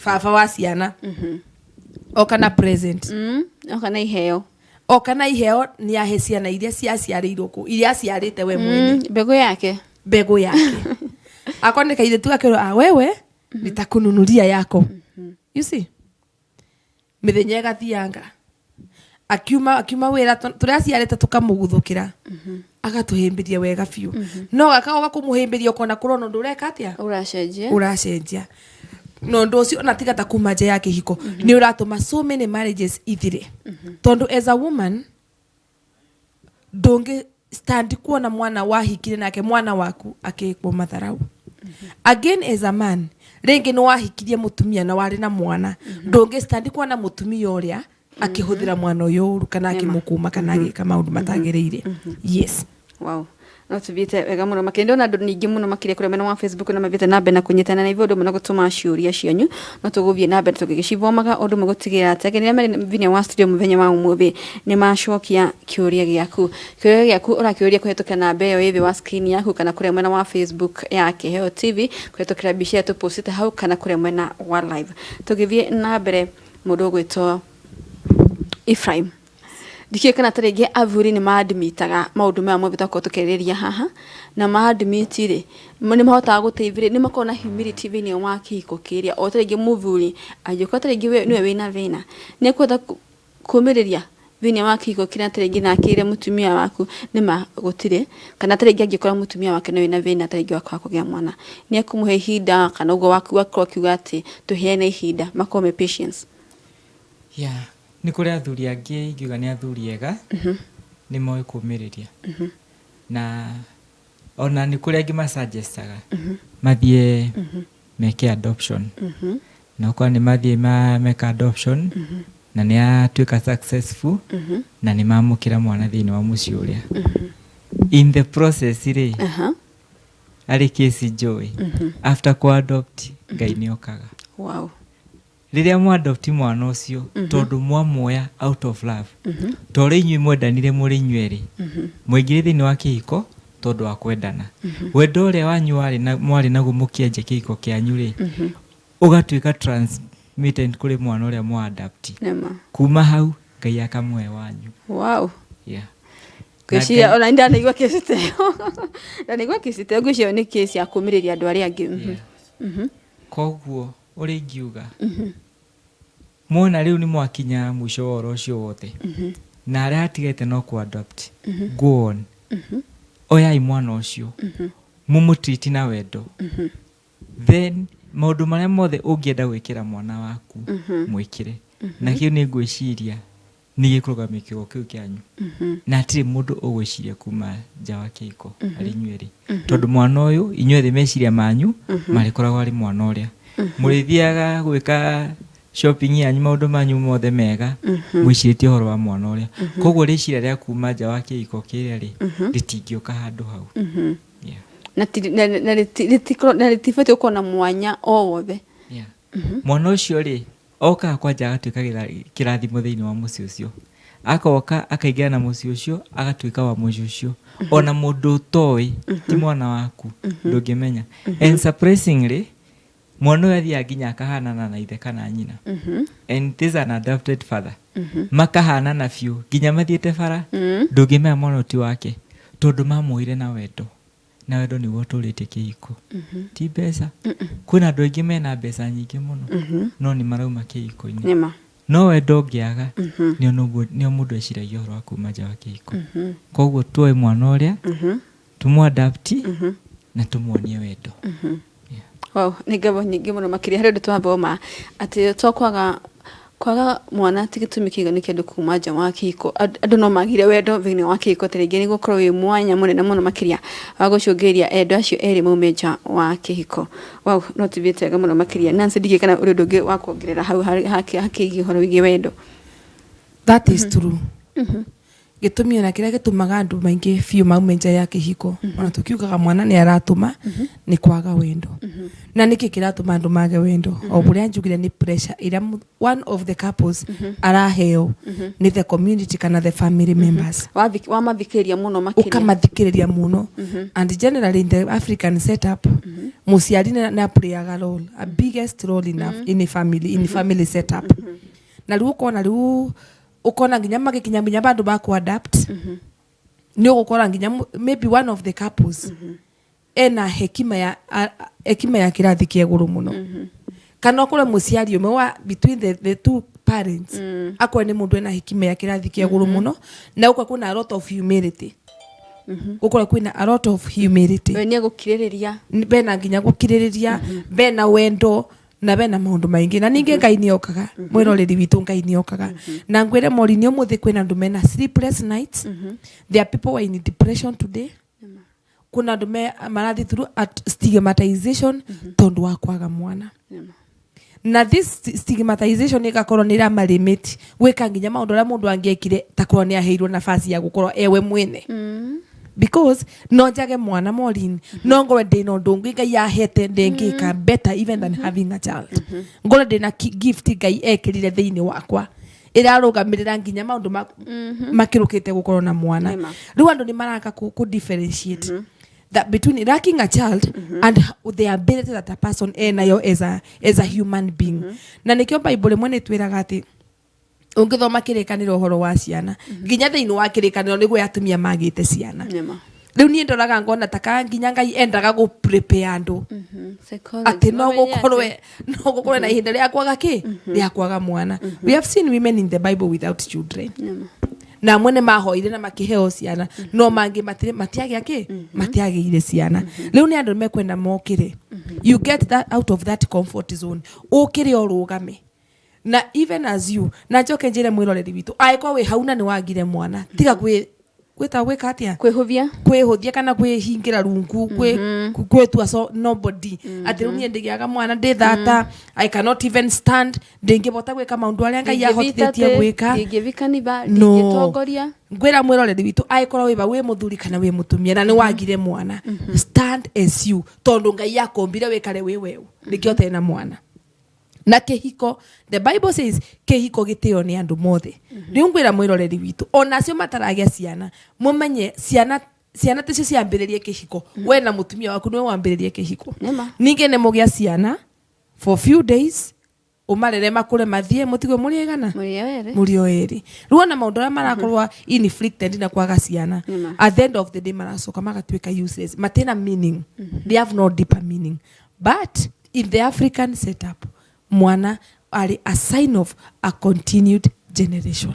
baba wa ciana oka na present. Oka na iheo. Oka na iheo, nĩ ahe ciana iria ciaciarĩirwo kũ, iria aciarĩte we mwene. Mbegũ yake. Mbegũ yake. Akorwo nĩ kairĩtu, akĩrwo, "Ah, wewe nitakununulia yako." You see, mĩthenya ĩgathianga, akiuma wĩra, tũrĩa aciarĩte tũkamũguthũkĩra, agatũhĩmbĩria wega biũ, no gakagoka kũmũhĩmbĩria ũkona kũrona ũndũ ũreka atĩa? Ũracenjia. Ũracenjia. Na ũndũ ũcio ona tiga ta kuma nja ya kĩhiko, nĩ ũratũma so many marriages ithire, tondũ as a woman ndũngĩ stand kuona mwana wahikire nake, mwana waku akĩkwo matharau. Again, as a man Rĩngĩ nĩ wahikirie mũtumia na warĩ na mwana, ndũngĩ stand kuona mũtumia ũrĩa akĩhũthĩra mwana ũyũ ũru kana akĩmũkũma kana agĩka maũndũ matagĩrĩire. Yes. Wow, no tuthiĩte wega mũno makĩria. Ndĩrona andũ ningĩ mũno makĩria kũrĩa mwena wa Facebook na mathiĩte na mbere na kũnyitana na ithuĩ ũndũ ũmwe na gũtũma ciũria cianyu. No tũgũthiĩ na mbere tũgĩgĩcithomaga ũndũ ũmwe gũtigĩrĩra atĩ ageni arĩa marĩ thĩinĩ wa studio mũthenya wa ũmũthĩ nĩ macokia kĩũria gĩaku. Kĩũria gĩaku ũrakĩũria kũhetũkĩra namba ĩyo ĩ thĩ wa screen yaku kana kũrĩa mwena wa Facebook ya Kĩheo TV kũhetũkĩra mbica ĩrĩa tũpostĩte hau kana kũrĩa mwena wa live. Tũgĩthiĩ na mbere, mũndũ ũgwĩtwo Ephraim, ndikĩũĩ kana ta rĩngĩ athuri nĩ maadmitaga maũndũ maya mothe twakorwo tũkĩarĩrĩria haha, na maadmit rĩ, nĩ mahotaga gũteithĩrĩria, nĩ makoragwo na humility thĩinĩ wa kĩhiko kĩrĩa, o ta rĩngĩ mũthuri angĩkorwo ta rĩngĩ nĩwe wĩna thĩna, nĩ ekũhota kũmĩrĩria thĩinĩ wa kĩhiko kĩrĩa ta rĩngĩ na akĩre mũtumia waku nĩma gũtirĩ, kana ta rĩngĩ angĩkora mũtumia wake nĩwe wĩna thĩna ta rĩngĩ wa kwaga kũgĩa mwana, nĩ ekũmũhe ihinda kana ũguo waku akorwo akiuga atĩ tũheane ihinda, makorwo me patience. Yeah, nĩ kũrĩ athuri angĩ ingiuga nĩ athuri ega, nĩ moĩ kũmĩrĩria. Na ona nĩ kũrĩ angĩ masuggestaga mathiĩ meke adoption. Na ũkora nĩ mathiĩ meka adoption na nĩ atuĩka successful na nĩ mamũkĩra mwana thĩinĩ wa mũciĩ ũrĩa. In the process rĩ, arĩ case njũĩ, after kũ-adopt Ngai nĩ okaga. Rĩrĩa mwa-adopt mwana ũcio, tondũ mwamuoya out of love, ta ũrĩa inyuĩ mwendanire mũrĩ inyuĩ erĩ, mwaingĩrire thĩinĩ wa kĩhiko tondũ wa kwendana. Wendo ũrĩa wanyu warĩ na, mwarĩ naguo mũkĩanjia kĩhiko kĩanyu rĩ, ũgatuĩka transmitted kũrĩ mwana ũrĩa mwa-adopt. Nĩma. Kuma hau, Ngai akamũhe wanyu. Yeah. Ngwĩciria ona ndanaigua kesi ta ĩyo. Ndanaigua kesi ta ĩyo, ngwĩciria nĩ kesi ya kũmĩrĩria andũ arĩa angĩ. Koguo ũrĩa ingiuga, mwona rĩu nĩ mwakinya mũico wa ũhoro ũcio wothe, na harĩa hatigaite no kũ adopt, go on. Oyai mwana ũcio, mũmũtreat na wendo. Then maũndũ marĩa mothe ũngĩenda gwĩkĩra mwana waku, mwĩkĩre. Na kĩu nĩ ngwĩciria nĩ gĩkũrũgamia kĩgo kĩu kĩanyu. Na hatirĩ mũndũ ũgwĩciria kuma nja wa kĩhiko arĩ inyuĩ erĩ. Tondũ mwana ũyũ, inyuĩ erĩ meciria manyu marĩkoragwo arĩ mwana ũrĩa. Mũrĩthiaga gwĩka shopping yanyu, maũndũ manyu mothe mega, mwĩcirĩtie ũhoro wa mwana ũrĩa. Koguo rĩciria rĩa kuma nja wa kĩhiko kĩrĩa rĩ, rĩtingĩũka handũ hau. Yeah. Na rĩtibatiĩ gũkorwo na mwanya o wothe. Yeah. Mwana ũcio rĩ, okaga kwanja agatuĩka kĩrathimo thĩinĩ wa mũciĩ ũcio. Akoka akaingĩra na mũciĩ ũcio, agatuĩka wa mũciĩ ũcio. Ona mũndũ ũtoĩ, ti mwana waku, ndũngĩmenya. And surprisingly, mwana ũyũ athiaga nginya akahanana na ithe kana nyina. And this is an adopted father. Makahanana biũ, nginya mathiĩte bara, ndũngĩmenya mwana ũyũ ti wake, tondũ mamuoire na wendo. Na wendo nĩguo ũtũrĩtie kĩhiko. Ti mbeca. Kwĩna andũ aingĩ mena mbeca nyingĩ mũno, no nĩ marauma kĩhiko-inĩ. Nĩma. No wendo ũngĩaga, nĩo mũndũ eciragia ũhoro wa kuma nja wa kĩhiko. Koguo tuoe mwana ũrĩa, tũmũ-adapt, na tũmuonie wendo. Yeah. Wow, nĩ ngatho nyingĩ mũno makĩria harĩ ũndũ twathoma atĩ to kwaga kwaga mwana ti gĩtũmi kĩiganu kĩa andũ kuma nja wa kĩhiko. Andũ no magire wendo thĩinĩ wa kĩhiko ta rĩngĩ nĩ gũkorwo wĩ mwanya mũnene mũno makĩria wa gũcũngĩrĩria endwa acio erĩ maume nja wa kĩhiko. Wow, no tũthiĩte wega mũno makĩria. Nancy, ndikĩũĩ kana ũrĩ ũndũ ũngĩ wa kuongerera hau hakĩgiĩ ũhoro wĩgiĩ wendo. That is true. Gĩtũmi ona kĩrĩa gĩtũmaga andũ maingĩ biũ maume nja ya kĩhiko, ona tũkiugaga mwana nĩ aratũma, nĩ kwaga wendo. Na nĩkĩ kĩratũma andũ mage wendo? O ũrĩa njugire, nĩ pressure ĩrĩa one of the couples araheo nĩ the community kana the family members. Wamathikĩrĩria mũno makĩria. Ũkamathikĩrĩria mũno. And generally in the African setup, mũciari nĩ playaga role, a biggest role in a family setup. Na rĩu ũkona, rĩu ũkona nginya magĩkinya nginya bandũ ba ku-adapt, nĩ ũgũkora nginya maybe one of the couples ena hekima ya kĩrathi kĩa igũrũ mũno, kana ũkore mũciari ũmwe wa between the two parents akorwo nĩ mũndũ ena hekima ya kĩrathi kĩa igũrũ mũno, na gũkorwo kwĩna a lot of humility, gũkorwo kwĩna a lot of humility. We nĩ egũkirĩrĩria. Bena nginya gũkirĩrĩria, bena wendo na bena maũndũ maingĩ. Na ningĩ Ngai nĩ okaga, mwĩroreri witũ, Ngai nĩ okaga. Na ngwĩre mori, nĩ ũmũthĩ kwĩna andũ mena sleepless nights. There are people who are in depression today. Kuna andũ marathi through at stigmatization tondũ wa kwaga mwana. Na this stigmatization ĩgakorwo nĩ ĩramalimit gwĩka nginya maũndũ arĩa mũndũ angĩekire takorwo nĩ aheirwo nafasi ya gũkorwo ewe mwene, because no njage mwana, Maureen, no ngorwe ndĩna ũndũ ũngĩ Ngai ahete ndĩngĩka better even than having a child. Ngorwe ndĩna gift Ngai ekĩrire thĩinĩ wakwa ĩrarũgamĩrĩra nginya maũndũ makĩrũkĩte gũkorwo na mwana. Nĩma. Rĩu andũ nĩ maraka kũ differentiate that between lacking a child and the ability that a person enayo as a human being. Na nĩkĩo Bible ĩmwe nĩ twĩraga atĩ ũngĩthoma Kĩrĩkanĩro ũhoro wa ciana, nginya thĩinĩ wa Kĩrĩkanĩro nĩguo atumia magĩte ciana. Rĩu niĩ ndoraga ngona taka nginya Ngai endaga gũ prepare andũ Psychology. atĩ no Mamenye gũkorwe na ihinda rĩa kwaga kĩ rĩa kwaga mwana. We have seen women in the Bible without children, na amwe nĩ mahoire na makĩheo ciana, no mangĩ matiagĩa kĩ matiagĩire ciana. Rĩu nĩ andũ mekwenda mokĩre, you get that out of that comfort zone, ũkĩre ũrũgame na even as you. Na njoke njĩre mwĩroreri witũ, angĩkorwo wĩ hau na nĩ wagire mwana, tiga gwĩta gwĩka atĩa? Kwĩhũthia. Kwĩhũthia kana kwĩhingĩra rungu, gwĩtua so nobody, atĩ rĩu niĩ ndĩgĩaga mwana, ndĩ thata, I cannot even stand, ndĩngĩbota gwĩka maũndũ arĩa Ngai ahotithĩtie gwĩka. Ndingĩthi kanitha. No. Ndingĩtongoria. Ngwĩra mwĩroreri witũ, angĩkorwo wĩba wĩ mũthuri kana wĩ mũtumia na nĩ wagire mwana, stand as you, tondũ Ngai akũmbire wĩkare wĩ weũ, nĩkĩo ũtarĩ na mwana. Na kĩhiko, the Bible says kĩhiko gĩtĩo nĩ andũ mothe. Rĩu ngwĩra mwĩroreri witũ, ona acio mataragĩa ciana, mũmenye ciana ticio ciambĩrĩrie kĩhiko. We na mũtumia waku nĩwe wambĩrĩrie kĩhiko. Nĩma. Ningĩ nĩ mũgĩa ciana for few days, ũmarere makũre, mathiĩ, mũtigwe mũrĩ aigana? Mũrĩ erĩ. Mũrĩ o erĩ. Rĩu ona maũndũ arĩa marakorwo inflicted na kwaga ciana, Nĩma. at the end of the day maracoka magatuĩka useless, matina meaning, they have no deeper meaning. But in the African setup, mwana arĩ a sign of a continued generation,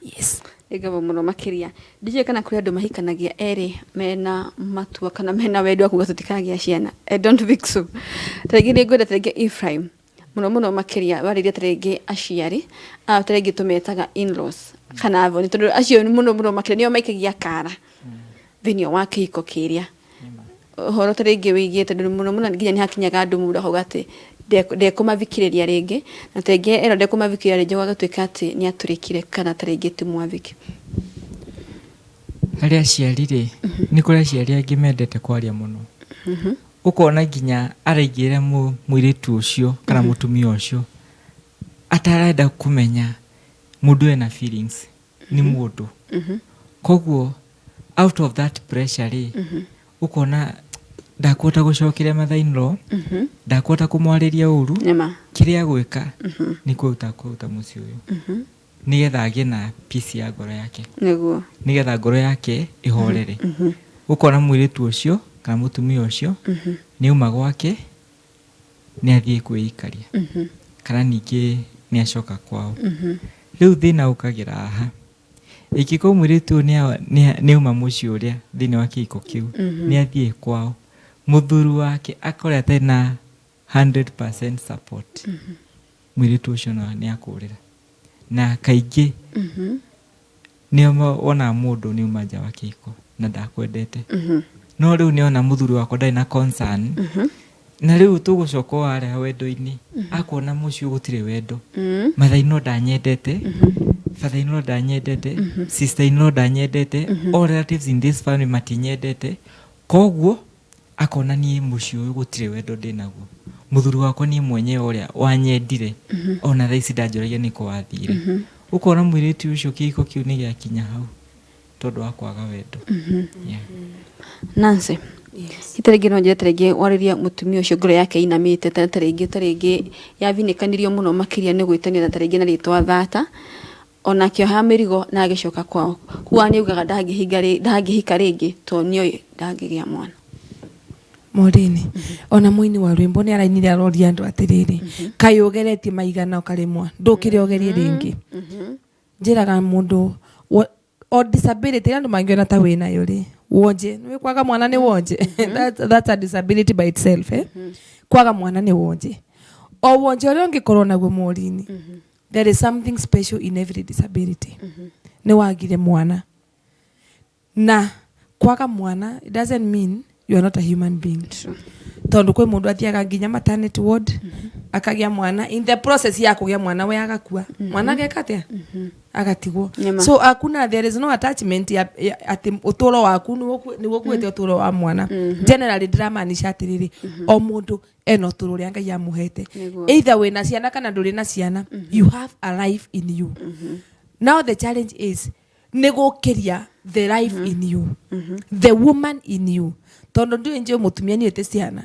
yes. Nĩngabo mũno makĩria. Ndiũĩ kana kũrĩ andũ mahikanagia erĩ mena matua kana mena wendi wa kuga tũtikagĩa ciana. I don't think so. Ta rĩngĩ nĩ ngwenda ta rĩngĩ Ephraim mũno mũno makĩria warĩria ta rĩngĩ aciari aya, ta rĩngĩ tũmetaga in-laws kana athoni, tondũ acio mũno mũno makĩria nĩo maikagia kara thĩinĩ wa kĩhiko kĩrĩa ũhoro ta rĩngĩ wĩgiĩ, tondũ mũno mũno nginya nĩ hakinyaga andũ mũndũ akauga atĩ ndekũmathikĩrĩria rĩngĩ, na ta rĩngĩ erwo ndekũmathikĩrĩria rĩngĩ, gũgatuĩka atĩ nĩ atũrĩkire kana ta rĩngĩ ti mwathĩki. Harĩ aciari rĩ, nĩ kũrĩ aciari angĩ mendete kwaria mũno, ũkona nginya araingĩra mũirĩtu ũcio kana mũtumia ũcio atarenda kũmenya mũndũ ena feelings, nĩ mũndũ. Koguo out of that pressure rĩ, ũkona ndakũhota gũcokeria mother in law, ndakũhota kũmwarĩria ũru. Kĩrĩa gwĩka nĩ kũruta mũciĩ ũyũ nĩgetha agĩe na peace ya ngoro yake, nĩgetha ngoro yake ĩhorere. Ũkona mũirĩtu ũcio kana mũtumia ũcio nĩ auma gwake, nĩ athiĩ kwĩikaria kana ningĩ nĩ acoka kwao. Rĩu thĩna ũkagĩra haha, ĩngĩkorwo mũirĩtu ũyũ nĩ auma mũciĩ ũrĩa thĩinĩ wa kĩhiko kĩu, nĩ athiĩ kwao, mũthuri wake akore atarĩ na 100% support, mũirĩtu ũcio no nĩ akũrĩra. Na kaingĩ nĩo wonaga mũndũ nĩ auma nja wa kĩhiko na ndakwendete, no rĩu nĩona mũthuri wakwa ndarĩ na concern, na rĩu tũgũcoka o harĩa wendo-inĩ, akuona mũciĩ gũtirĩ wendo, mother in law ndanyendete, father in law ndanyendete, sister in law ndanyendete, all relatives in this family matinyendete. Koguo akona niĩ mũciĩ ũyũ gũtirĩ wendo ndĩnaguo, mũthuri wakwa niĩ mwenyewe ũrĩa wanyendire ona thaa ici ndanjũragia nĩkũ wathire. Ũkona mũirĩtu ũcio kĩhiko kĩu nĩ gĩakinya hau tondũ wa kwaga wendo, yeah. Nancy, ta rĩngĩ no njĩre ta rĩngĩ warĩria mũtumia ũcio ngoro yake inamĩte, ta rĩngĩ yathinĩkanirio mũno makĩria nĩ gwĩtanio na ta rĩngĩ na rĩtwa thata, ona akĩoha mĩrigo na agĩcoka kwao, kuga nĩ augaga ndangĩhika rĩngĩ tondũ nĩoĩ ndangĩgĩa mwana. Maureen, ona mũini wa rwĩmbo nĩ arainire aroria andũ atĩrĩrĩ, kaĩ ũgeretie maigana ũkaremwa, ndũkĩre ũgerie rĩngĩ. Njĩraga mũndũ o disability ĩrĩa andũ mangĩona ta wĩnayo rĩ, wonje nĩ kwaga mwana nĩ wonje. That's a disability by itself, eh? Kwaga mwana nĩ wonje, o wonje ũrĩa ũngĩkorwo naguo, Maureen, there is something special in every disability. Nĩ wagire mwana na Kwaga mwana, it doesn't mean you are not a human being. Tondũ kwĩ mũndũ athiaga nginya maternity ward akagĩa mwana, in the process ya kũgĩa mwana we agakua, mwana ageka atĩa? Agatigwo. Nĩma. So hakuna, there is no attachment ya atĩ ũtũro waku nĩguo kuĩte ũtũro wa mwana. Generally ndĩramaanisha atĩrĩrĩ, o mũndũ ena ũtũro ũrĩa Ngai amũhete. Either wĩna ciana kana ndũrĩ na ciana, you have a life in you. Now the challenge is nĩ gũkĩria the life in you, the woman in you, tondũ ndiũĩ njũĩ mũtumia nĩ ĩte ciana.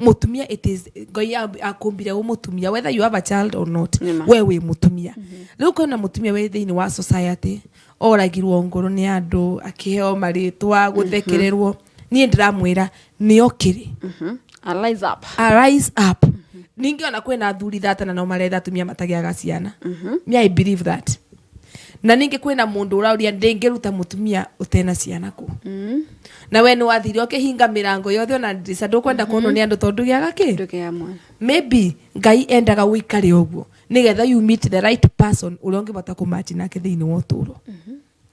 Mũtumia, it is Ngai akũmbire ũ mũtumia, whether you have a child or not. We wĩ mũtumia. Rĩu kwĩna mũtumia wĩ thĩinĩ wa society oragirwo ngoro nĩ andũ, akĩheo marĩtwa, gũthekererwo. Niĩ ndĩramwĩra nĩ okĩrĩ. Arise up. Arise up. Ningĩ ona kwĩna athuri thata na no maretha atumia matagĩaga ciana. Me, I believe that. Na ningĩ kwĩna mũndũ ũrauria ndĩngĩruta mũtumia ũtena ciana kũ. Na we nĩ wathire ũkĩhinga mĩrango yothe ona ndirica, ndũkwenda kuonwo nĩ andũ tondũ gĩaga kĩ? Ndũgĩa mwana. Maybe Ngai endaga ũikare ũguo nĩgetha you meet the right person ũrĩa ũngĩbota kũmachi nake thĩinĩ wa ũtũũro.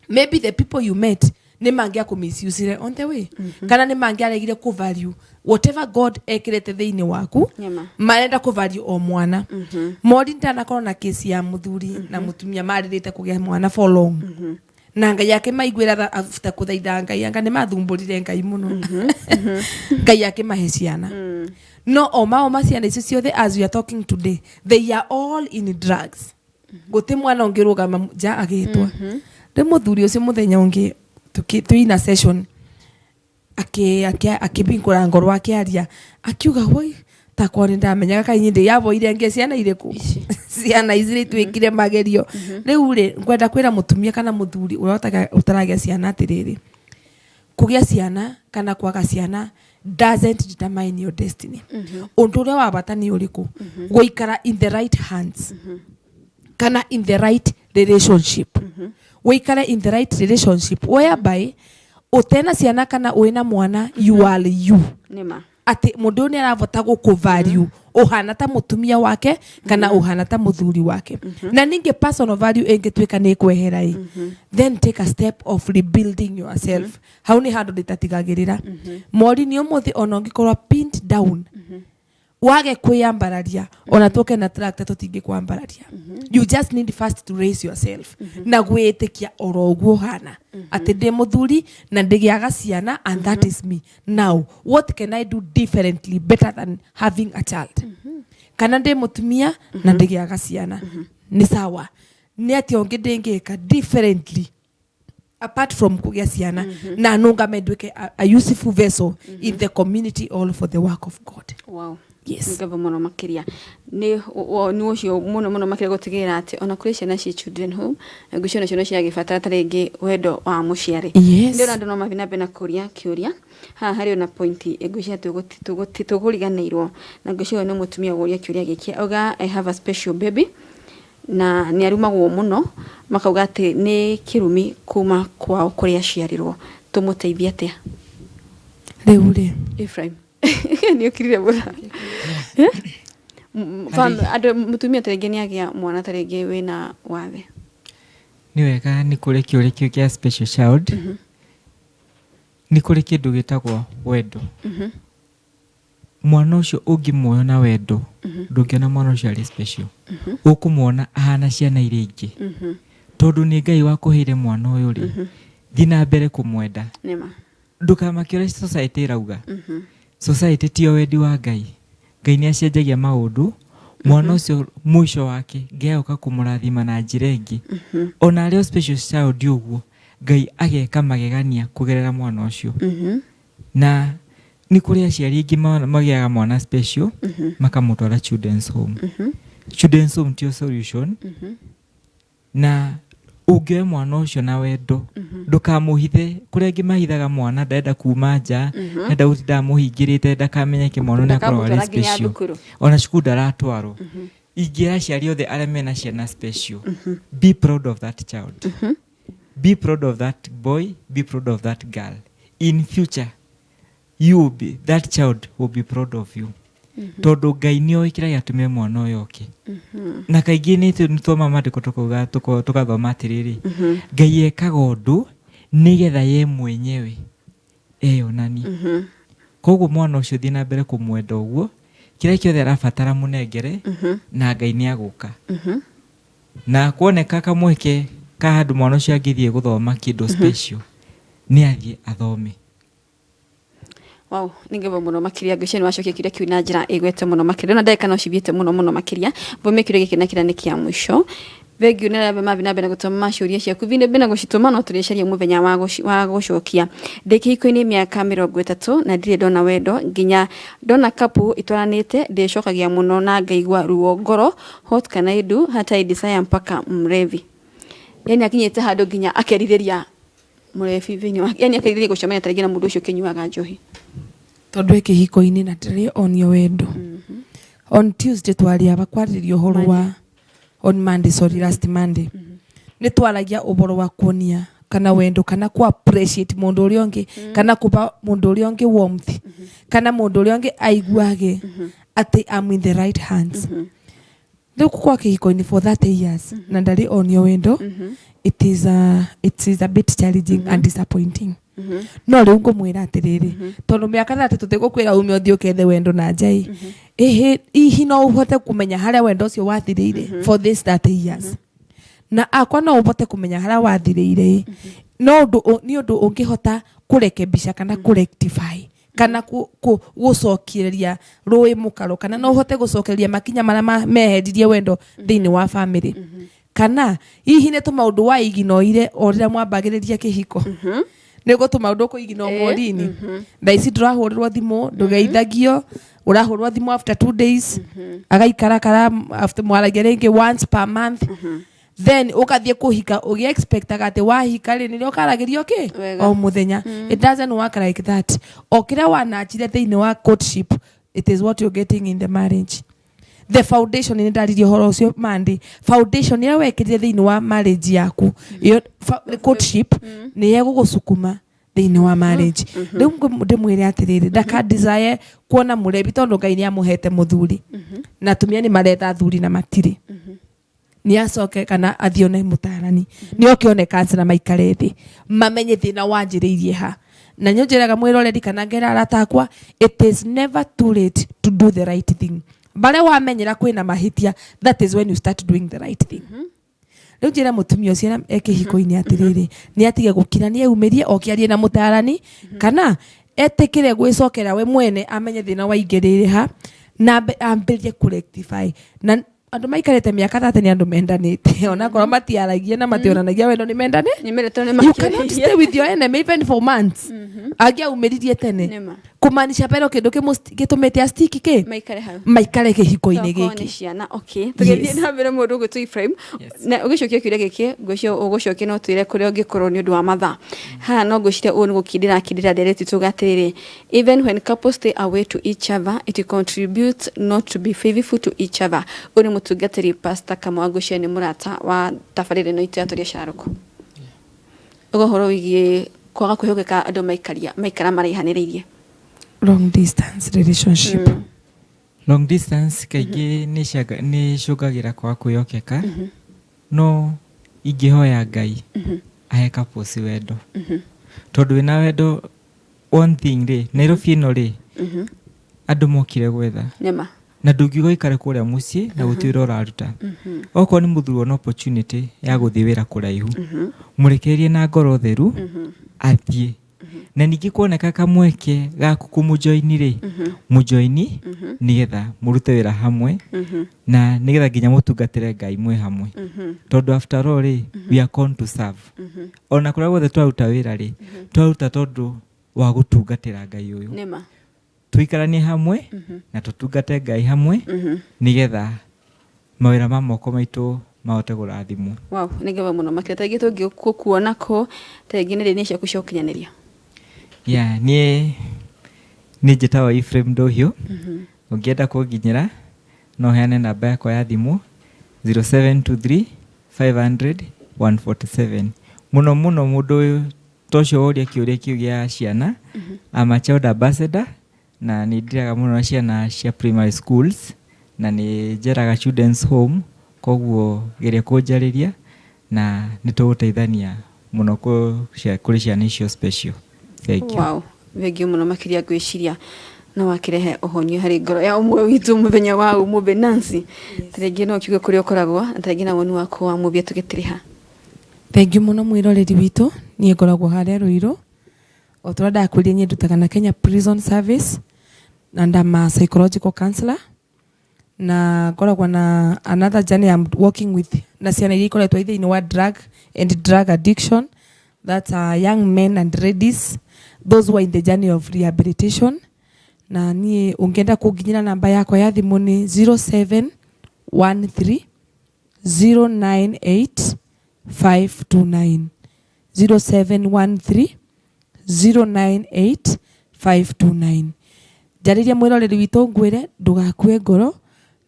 Maybe the people you met nĩ mangĩa kũmisusire on the way, kana nĩ mangĩaregire kũvalue whatever God ekĩrĩte thĩinĩ waku. Marenda kũvalue o mwana. Mori ndanakorwo na kesi ya mũthuri na mũtumia marĩrĩte kũgĩa mwana for long, na Ngai akĩmaiguĩra tha after kũthaitha Ngai. Anga nĩ mathumbũrire Ngai mũno, Ngai akĩmahe ciana. No oma oma ciana icio ciothe, as we are talking today, they are all in drugs. Gũtĩ mwana ũngĩrũgama nja agĩtwa. Rĩ mũthuri ũcio, mũthenya ũngĩ twĩna session, akĩbingũra ngoro akĩaria, akiuga, "Woi, takwa nĩ ndamenyaga kaĩ nyĩ ndĩyaboire nge ciana irĩkũ, ciana ici rĩ twĩkire magerio." Rĩu rĩ, ngwenda kwĩra mũtumia kana mũthuri ũrĩa ũtaragĩa ciana atĩrĩrĩ, kũgĩa ciana kana kwaga ciana doesn't determine your destiny. Ũndũ ũrĩa wa bata nĩ ũrĩkũ? Gũikara in the right hands kana in the right relationship. Wĩikare in the right relationship whereby ũtena ciana kana wĩna mwana, you are you. Nĩma. Atĩ mũndũ ũyũ nĩ arabota gũkũ value ũhana ta mũtumia wake kana ũhana ta mũthuri wake. Na ningĩ personal value ĩngĩtuĩka nĩ ĩkwehera ĩ, then take a step of rebuilding yourself. Hau nĩ handũ ndĩtatigagĩrĩra mori nĩ ũmũthĩ, ona ũngĩkorwo pinned down, wage kwĩyambararia, ona tũke na tractor tũtingĩkwambararia. You just need first to raise yourself na gwĩtĩkia oro ũguo ũhana, atĩ ndĩ mũthuri na ndĩgĩaga ciana, and that is me. Now what can I do differently, better than having a child? Kana ndĩ mũtumia na ndĩgĩaga ciana, nĩ sawa, nĩ atĩa ũngĩ ndĩngĩka differently apart from kũgĩa ciana na nũngame nduĩke a useful vessel in the community, all for the work of God? Yes. Nĩ ngatho mũno makĩria nĩ ũcio mũno mũno makĩria gũtigĩrĩra atĩ ona kũrĩ ciana ci children home, na ngwĩciria onacio no ciragĩbatara ta rĩngĩ wendo wa mũciari. Ndĩrona andũ no mathiĩ na mbere na kũria kĩũria haha. Harĩ ona point ngwĩciria tũgũriganĩirwo, na ngwĩciria ũyũ nĩ mũtumia ũgũria kĩũria gĩkĩ, auga, "I have a special baby na nĩ arumagwo mũno, makauga atĩ nĩ kĩrumi kuma kwao kũrĩa aciarirwo. Tũmũteithie atĩa?" Rĩu rĩ, Ephraim, nĩ ũkirire mũno. Andũ mũtumia ta rĩngĩ nĩ agĩa mwana ta rĩngĩ wĩna wathe. Nĩ wega, nĩ kũrĩ kĩũria kĩu kĩa special child. Nĩ kũrĩ kĩndũ gĩtagwo wendo. Mwana ũcio ũngĩmuoya na wendo, ndũngĩona mwana ũcio arĩ special, ũkũmuona ahana ciana iria ingĩ, tondũ nĩ Ngai wakũheire mwana ũyũ rĩ, thiĩ na mbere kũmwenda. Nĩma. Ndũkamake ũrĩa society ĩrauga. Society tio wendi wa Ngai. Ngai nĩ acenjagia maũndũ. Mwana ũcio mũico wake Ngai agoka kũmũrathima na njĩra ĩngĩ. Ona arĩ o special child ũguo, Ngai ageka magegania kũgerera mwana ũcio. Na nĩ kũrĩ aciari aingĩ magĩaga mwana special makamũtwara children's home. Children's home tio solution. Na ũngĩoya mwana ũcio na wendo, ndũkamũhithe. Kũrĩa angĩ mahithaga mwana, ndarenda kuma nja, ndarenda gũtinda amũhingĩrĩte ndakamenyeke mwana nĩ akoragwo arĩ Ndakamũtwara nginya special. thukuru. Ona cukuru ndaratwarwo. Ingĩra aciari othe arĩa mena ciana special, be proud of that child, be proud of that boy, be proud of that girl. In future you will be, that child will be proud of you, tondũ Ngai nĩ oĩ kĩrĩa gĩatũmire mwana ũyũ oke. Na kaingĩ nĩ twoma maandĩko tũkauga tũkathoma atĩrĩrĩ, Ngai ekaga ũndũ. Nĩgetha ye mwenyewe eyonanie. Koguo mwana ũcio thiĩ na mbere kũmwenda ũguo, kĩrĩa kĩothe arabatara mũnengere, na Ngai nĩ agũka. Na kuoneka kamweke ka handũ mwana ũcio angĩthiĩ gũthoma kĩndũ special, nĩ athiĩ athome. Wow, nĩ ngatho mũno makĩria. Ngwĩciria nĩ wacokia kĩũria kĩu na njĩra ĩgwete mũno makĩria. Na ndagĩka no cithiĩte mũno mũno makĩria. Mbũme kĩũria gĩkĩ na kĩrĩa nĩ kĩa mũico. Thengiũ nĩ arĩa mathiĩ na mbere na gũtũma ciũria ciaku. Thiĩ na mbere na gũcitũma, no tũrĩcaria mũthenya wa gũcokia. Ndĩ kĩhiko-inĩ mĩaka 30 na ndirĩ ndona wendo, nginya ndona couple itwaranĩte ndĩcokagia mũno na ngaigua ruo ngoro. What can I do? Hata I desire mpaka mlevi. Yani akinyĩte handũ nginya akerirĩria mũrebi thĩinĩ wa, yani akerirĩria gũcemania ta rĩngĩ na mũndũ ũcio ũkĩnyuaga njohi. Tondũ e kĩhiko-inĩ na ndarĩ onio wendo. On Tuesday twarĩ aba kwarĩrĩria ũhoro wa, on Monday, sorry, last Monday, nĩ twaragia ũhoro wa kuonia kana wendo kana ku appreciate mũndũ ũrĩa ũngĩ, kana kũba mũndũ ũrĩa ũngĩ warmth, kana mũndũ ũrĩa ũngĩ aiguage atĩ I'm in the right hands. Rĩu kwa kĩhiko-inĩ for 30 years na ndarĩ onio wendo, it is a bit challenging and disappointing. No rĩu ngũmwĩra atĩrĩrĩ, tondũ mĩaka 30 tũtigũkwĩra ume ũthiĩ ũkethe wendo na njai ĩhĩ. Hihi no ũhote kũmenya harĩa wendo ũcio wathirĩire for this 30 years? Na akwa no ũhote kũmenya harĩa wathirĩire, no ũndũ nĩ ũndũ ũngĩhota kũrekebisha kana kũrectify kana gũcokereria rũĩ mũkaro, kana no ũhote gũcokereria makinya marĩa meheririe wendo thĩinĩ wa family, kana hihi nĩ tũmaũndũ wa iginoire o rĩrĩa mwambagĩrĩria kĩhiko, nĩ gũtũma ũndũ kũigino morini. Thaa ici ndũrahũrĩrwo thimũ, ndũgeithagio, ũrahũrwo thimũ after 2 days, agaikara kara after mwaragia rĩngĩ once per month. Then ũgathiĩ kũhika ũgĩ expectaga atĩ wahika rĩ, nĩrĩo ũkaragĩrio kĩ Wega. o mũthenya. It doesn't work like that. O kĩrĩa wanachire thĩinĩ wa courtship, it is what you're getting in the marriage. The foundation, nĩ ndaririe ũhoro ũcio Monday, foundation ĩrĩa wekĩrire thĩinĩ wa marriage yaku, ĩyo courtship, nĩ egũgũcukuma thĩinĩ wa marriage. Rĩu ndĩmwĩre atĩrĩrĩ, ndaka desire kuona mũrebi, tondũ Ngai nĩ amũhete mũthuri, na atumia nĩ maretha athuri na matirĩ. Nĩ acoke kana athiĩ one mũtarani, nĩ oke one counselor, maikare thĩ mamenye thĩna wanjĩrĩirie ha. Na nĩ njĩraga mwĩroreri kana ngera arata akwa, it is never too late to do the right thing. Barĩa wamenyera kwĩna mahĩtia, that is when you start doing the right thing. Rĩu njĩra mũtumia ũcio e kĩhiko-inĩ atĩrĩrĩ, nĩ atige gũkira, nĩ eumĩrie oke arie na mũtarani, kana etĩkĩre gwĩcokera we mwene, amenye thĩna waingĩrĩire ha na ambĩrĩrie kũrectify. Na andũ maikarĩte mĩaka 30 nĩ andũ mendanĩte, onakorwo matiaragia na mationanagia wendo, nĩ mendane. Nĩ mendete, nĩ You cannot stay with your enemy even for months. Angĩaumĩririe tene, Nĩma. kũmaanisha pero kĩndũ gĩtũmĩte astiki kĩ maikare hau maikare kĩhiko-inĩ Tokorwo nĩ gĩkĩ. Ciana, okay. Tũgĩthiĩ na mbere, mũndũ ũgwĩtwo Ephraim, na ũgĩcokia kĩũria gĩkĩ, ngwĩciria ũgũcokia no twĩre kũrĩa ũngĩkorwo nĩ ũndũ wa mathaa haha. No ngwĩciria ũũ nĩ gũkindĩra akindĩra ndereti tuga atĩrĩrĩ, even when couples stay away to each other, it contributes not to be faithful to each other. Ũyũ nĩ mũtungatĩri Pastor Kamau, ngwĩciria nĩ mũrata wa tabarĩra ĩno itũ ya Tũria Carũkũ. Ũguo ũhoro wĩgiĩ kwaga kwĩhokeka, andũ maikaria maikara maraihanĩrĩirie. Long distance relationship. Long distance kaingĩ nĩ icũngagĩra kwaga kwĩhokeka, no ingĩhoya Ngai ahe couples wendo, tondũ wĩna wendo, one thing rĩ, Nairobi ĩno rĩ, andũ mokire gwetha Nĩma. Na ndũngiuga ũikare kũrĩa mũciĩ na gũtirĩ wĩra ũraruta. Okorwo nĩ mũthuri wona opportunity ya gũthiĩ wĩra kũraihu, mũrekererie na ngoro theru athiĩ. Na ningĩ kuoneka kamweke gaku kũmũjoini rĩ, mũjoini nĩgetha mũrute wĩra hamwe, na nĩgetha nginya mũtungatĩre Ngai mwĩ hamwe, tondũ after all rĩ, we are called to serve. Ona kũrĩa guothe twaruta wĩra rĩ, twaruta tondũ wa gũtungatĩra Ngai ũyũ. Nĩma. Tũikaranie hamwe na tũtungate Ngai hamwe, nĩgetha mawĩra ma moko maitũ mahote kũrathimwo. Wow, nĩ ngetha mũno makĩria. Tarĩngĩ tũngĩgũkuona kũ, tarĩngĩ nenda-inĩ ciaku cia ũkinyanĩria? Yeah, niĩ nĩ njĩtagwo Ephraim Ndũhiũ. Ũngĩenda kũnginyĩra, no heane namba yakwa ya thimũ, 0723 500 147. Mũno mũno mũndũ ũyũ ta ũcio woria kĩũria kĩu gĩa ciana, I'm a child ambassador, na nĩ ndiraga mũno na ciana cia primary schools, na nĩ njeraga children's home. Koguo geria kũnjarĩria na nĩ tũgũteithania Mũno kũrĩ ciana icio special. Thank you. Wow, thengio mũno makĩria. Ngwĩciria no wakĩrehe ũhonio harĩ ngoro ya ũmwe witũ mũthenya wa ũmũthĩ. Nancy, tarĩngĩ no kiuge kũrĩa ũkoragwo na tarĩngĩ na woni waku wa mũthia tũgĩtĩrĩha. Thank you mũno, mwĩroreri witũ. Niĩ ngoragwo harĩa Rũirũ. O tũrĩa ndakwĩrire, niĩ ndutaga na Kenya Prison Service na ndama psychological counselor, na ngoragwo na another journey I'm working with na ciana iria ikoretwo thĩinĩ wa drug and drug addiction, that's young men and ladies, those who are in the journey of rehabilitation. Na niĩ ũngĩenda kũnginyĩra, namba yakwa ya thimũ nĩ 0713 098 529, 0713 098 529. Njarĩria mwĩroreri witũ, ngwĩre ndũgakue ngoro,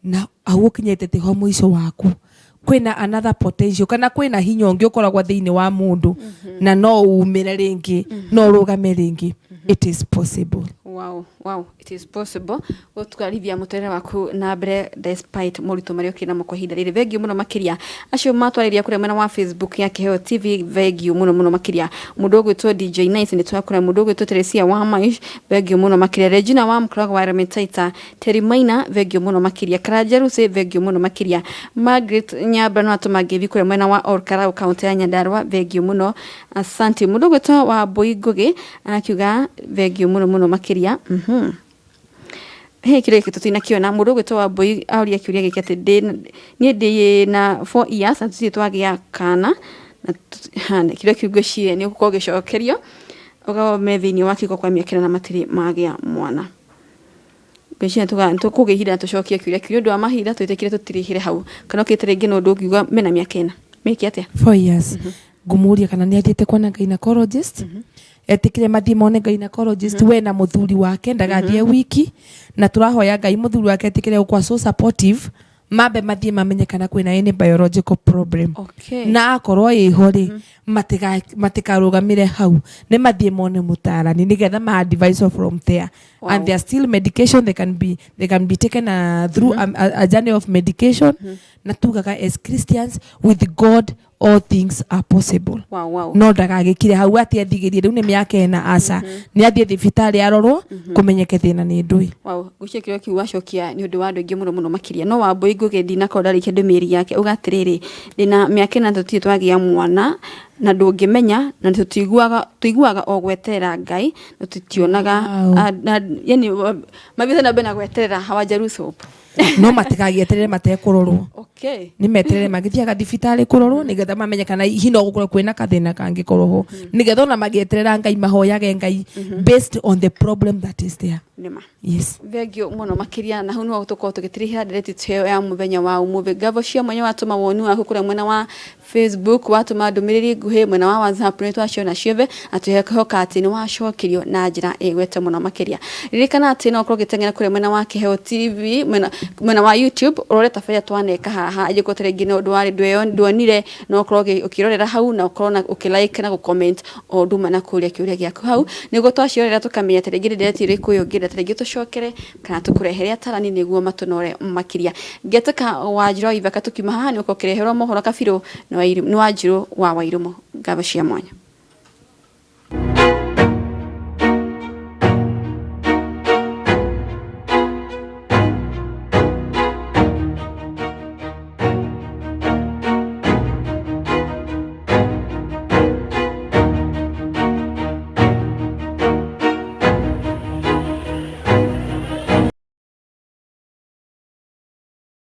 na hau ũkinyĩte tiho mũico waku. Kwĩna another potential, kana kwĩna hinya ũngĩ ũkoragwo thĩinĩ wa mũndũ, na no umĩre rĩngĩ, no ũrũgame rĩngĩ. It is possible. Wow, it is possible gũtwarithia mũtũrĩre waku na mbere despite moritũ marĩa ũkĩrĩ namo kwa ihinda rĩrĩ. Thengio mũno makĩria acio matwarĩria kũrĩa mwena wa Facebook ya Kĩheo TV. Thengio mũno mũno makĩria mũndũ ũgwĩtwo DJ Nice, nĩ twakũra mũndũ ũgwĩtwo Teresia wa Maish, thengio mũno makĩria Regina wa Mkrogo wa Elementaita, Terry Maina, thengio mũno makĩria Karanja Lucy, thengio mũno makĩria Margaret Nyambra, no atũma ngeithi kũrĩa mwena wa Olkarau, kaunti ya Nyandarua, thengio mũno, asante. Mũndũ ũgwĩtwo wa Mbui Ngugi akiuga thengio mũno mũno makĩria. He kĩrĩa gĩkĩ tũtinakiona. Mũndũ ũgwĩtwo wa Mbui auria kĩũria gĩkĩ atĩ niĩ ndĩ na 4 years na tũtirĩ twagĩa kana na ha, kĩũria kĩu ngwĩciria nĩ ũgũkorwo ũgĩcokerio. Ũgakorwo me thĩinĩ wa kĩhiko kwa mĩaka 4 na matirĩ magĩa mwana. Ngwĩciria tũkũgĩa ihinda na tũcokie kĩũria kĩu. Nĩ ũndũ wa mahinda twĩtĩkire tũtirihĩre hau, kana ũkĩte rĩngĩ no ũndũ ũngiuga mena mĩaka 4 meke atĩa? 4 years, ngũmũria kana nĩ athiĩte kuona gynecologist. Etĩkĩre mathiĩ mone gynecologist we na mũthuri wake, ndagathiĩ wiki, na tũrahoya Ngai mũthuri wake etĩkĩre gũkorwo so supportive. Mambe mathiĩ mamenye kana kwĩna any biological problem. Na akorwo ĩho rĩ, matikarũgamĩre hau, nĩ mathiĩ mone mũtarani nĩgetha ma advise from there. And there are still medication, they can be taken through a journey of medication. Na tugaga as Christians, with God all things are possible. No ndagagĩkire hau atĩ athigĩrie rĩu nĩ mĩaka 4, aca, nĩ athiĩ thibitarĩ arorwo kũmenyeke thĩna nĩ ndũĩ. Wow, ngwĩciria kĩrĩa kĩu wacokia nĩ ũndũ wa andũ aingĩ mũno mũno makĩria. No Wambũi Ngugi ndinakorwo ndarĩkia ndũmĩrĩri yake, uga atĩrĩrĩ, ndĩna mĩaka 4 tũtirĩ twagĩa mwana na ndũngĩmenya na tũtiguaga, tũiguaga o gweterera Ngai na tũtionaga. Yani mathiĩte na mbere na gweterera, hawaja lose hope. No matigagĩeterere matekũrorwo. Nĩ meterere magĩthiaga thibitarĩ kũrorwo nĩgetha mamenye kana hihi no gũkorwo kwĩna kathĩna kangĩkorwo ho, nĩgetha ona magĩeterera Ngai mahoyage Ngai based on the problem that is there. Nĩma. Yes. Thengio mũno makĩria. Na hau nĩho tũkorwo tũgĩtirihĩra ndereti ĩyo ya mũthenya wa ũmũthĩ. Ngatho cia mwanya watũma woni waku kũrĩa mwena wa Facebook, watũma ndũmĩrĩri nguhĩ mwena wa WhatsApp, nĩ twaciona ciothe na twĩhoka atĩ nĩ wacokerio na njĩra ĩgwete mũno makĩria. Ririkana atĩ no ũkorwo ũgĩteng'era kũrĩa mwena wa Kĩheo TV, mwena wa YouTube, ũrore tabarĩra twaneka haha. Angĩkorwo ta rĩngĩ no ũndũ warĩ nduonire, no ũkorwo ũkĩrorera hau na ũkorwo na ũkĩ-like na gũ-comment o ũndũ ũmwe na kũria kĩũria gĩaku hau, nĩguo twaciorera tũkamenya ta rĩngĩ nĩ ndereti ĩrĩkũ ĩyo ũngĩenda ta rĩngĩ tũcokere kana tũkũrehere atarani nĩguo matũnore makĩria. Ngetĩka Wanjirũ wa Ithaka, tũkiuma haha nĩ ũkorwo ũkĩreherwo mohoro kabirũ nĩ Wanjirũ wa Wairũmũ. Ngatho cia mwanya.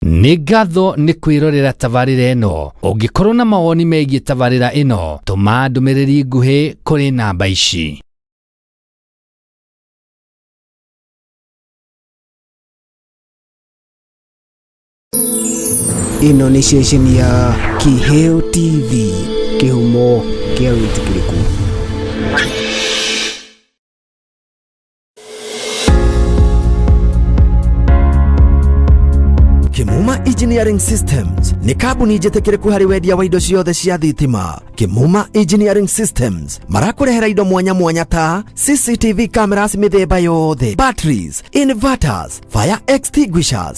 Nĩ ngatho nĩ kwĩrorera tabarĩra ĩno. Ũngĩkorwo na mawoni megiĩ tabarĩra ĩno, tũma ndũmĩrĩri nguhĩ kũrĩ namba ici. Ĩno nĩ ceceni ya Kĩheo TV, kĩhumo kĩa wĩtĩkĩrĩku. Kimuma Engineering Systems nĩ kambuni njĩtĩkĩrĩku harĩ wendia wa indo ciothe cia thitima. Kimuma Engineering Systems marakũrehera indo mwanya mwanya ta CCTV cameras mĩthemba yothe, batteries, inverters, fire extinguishers.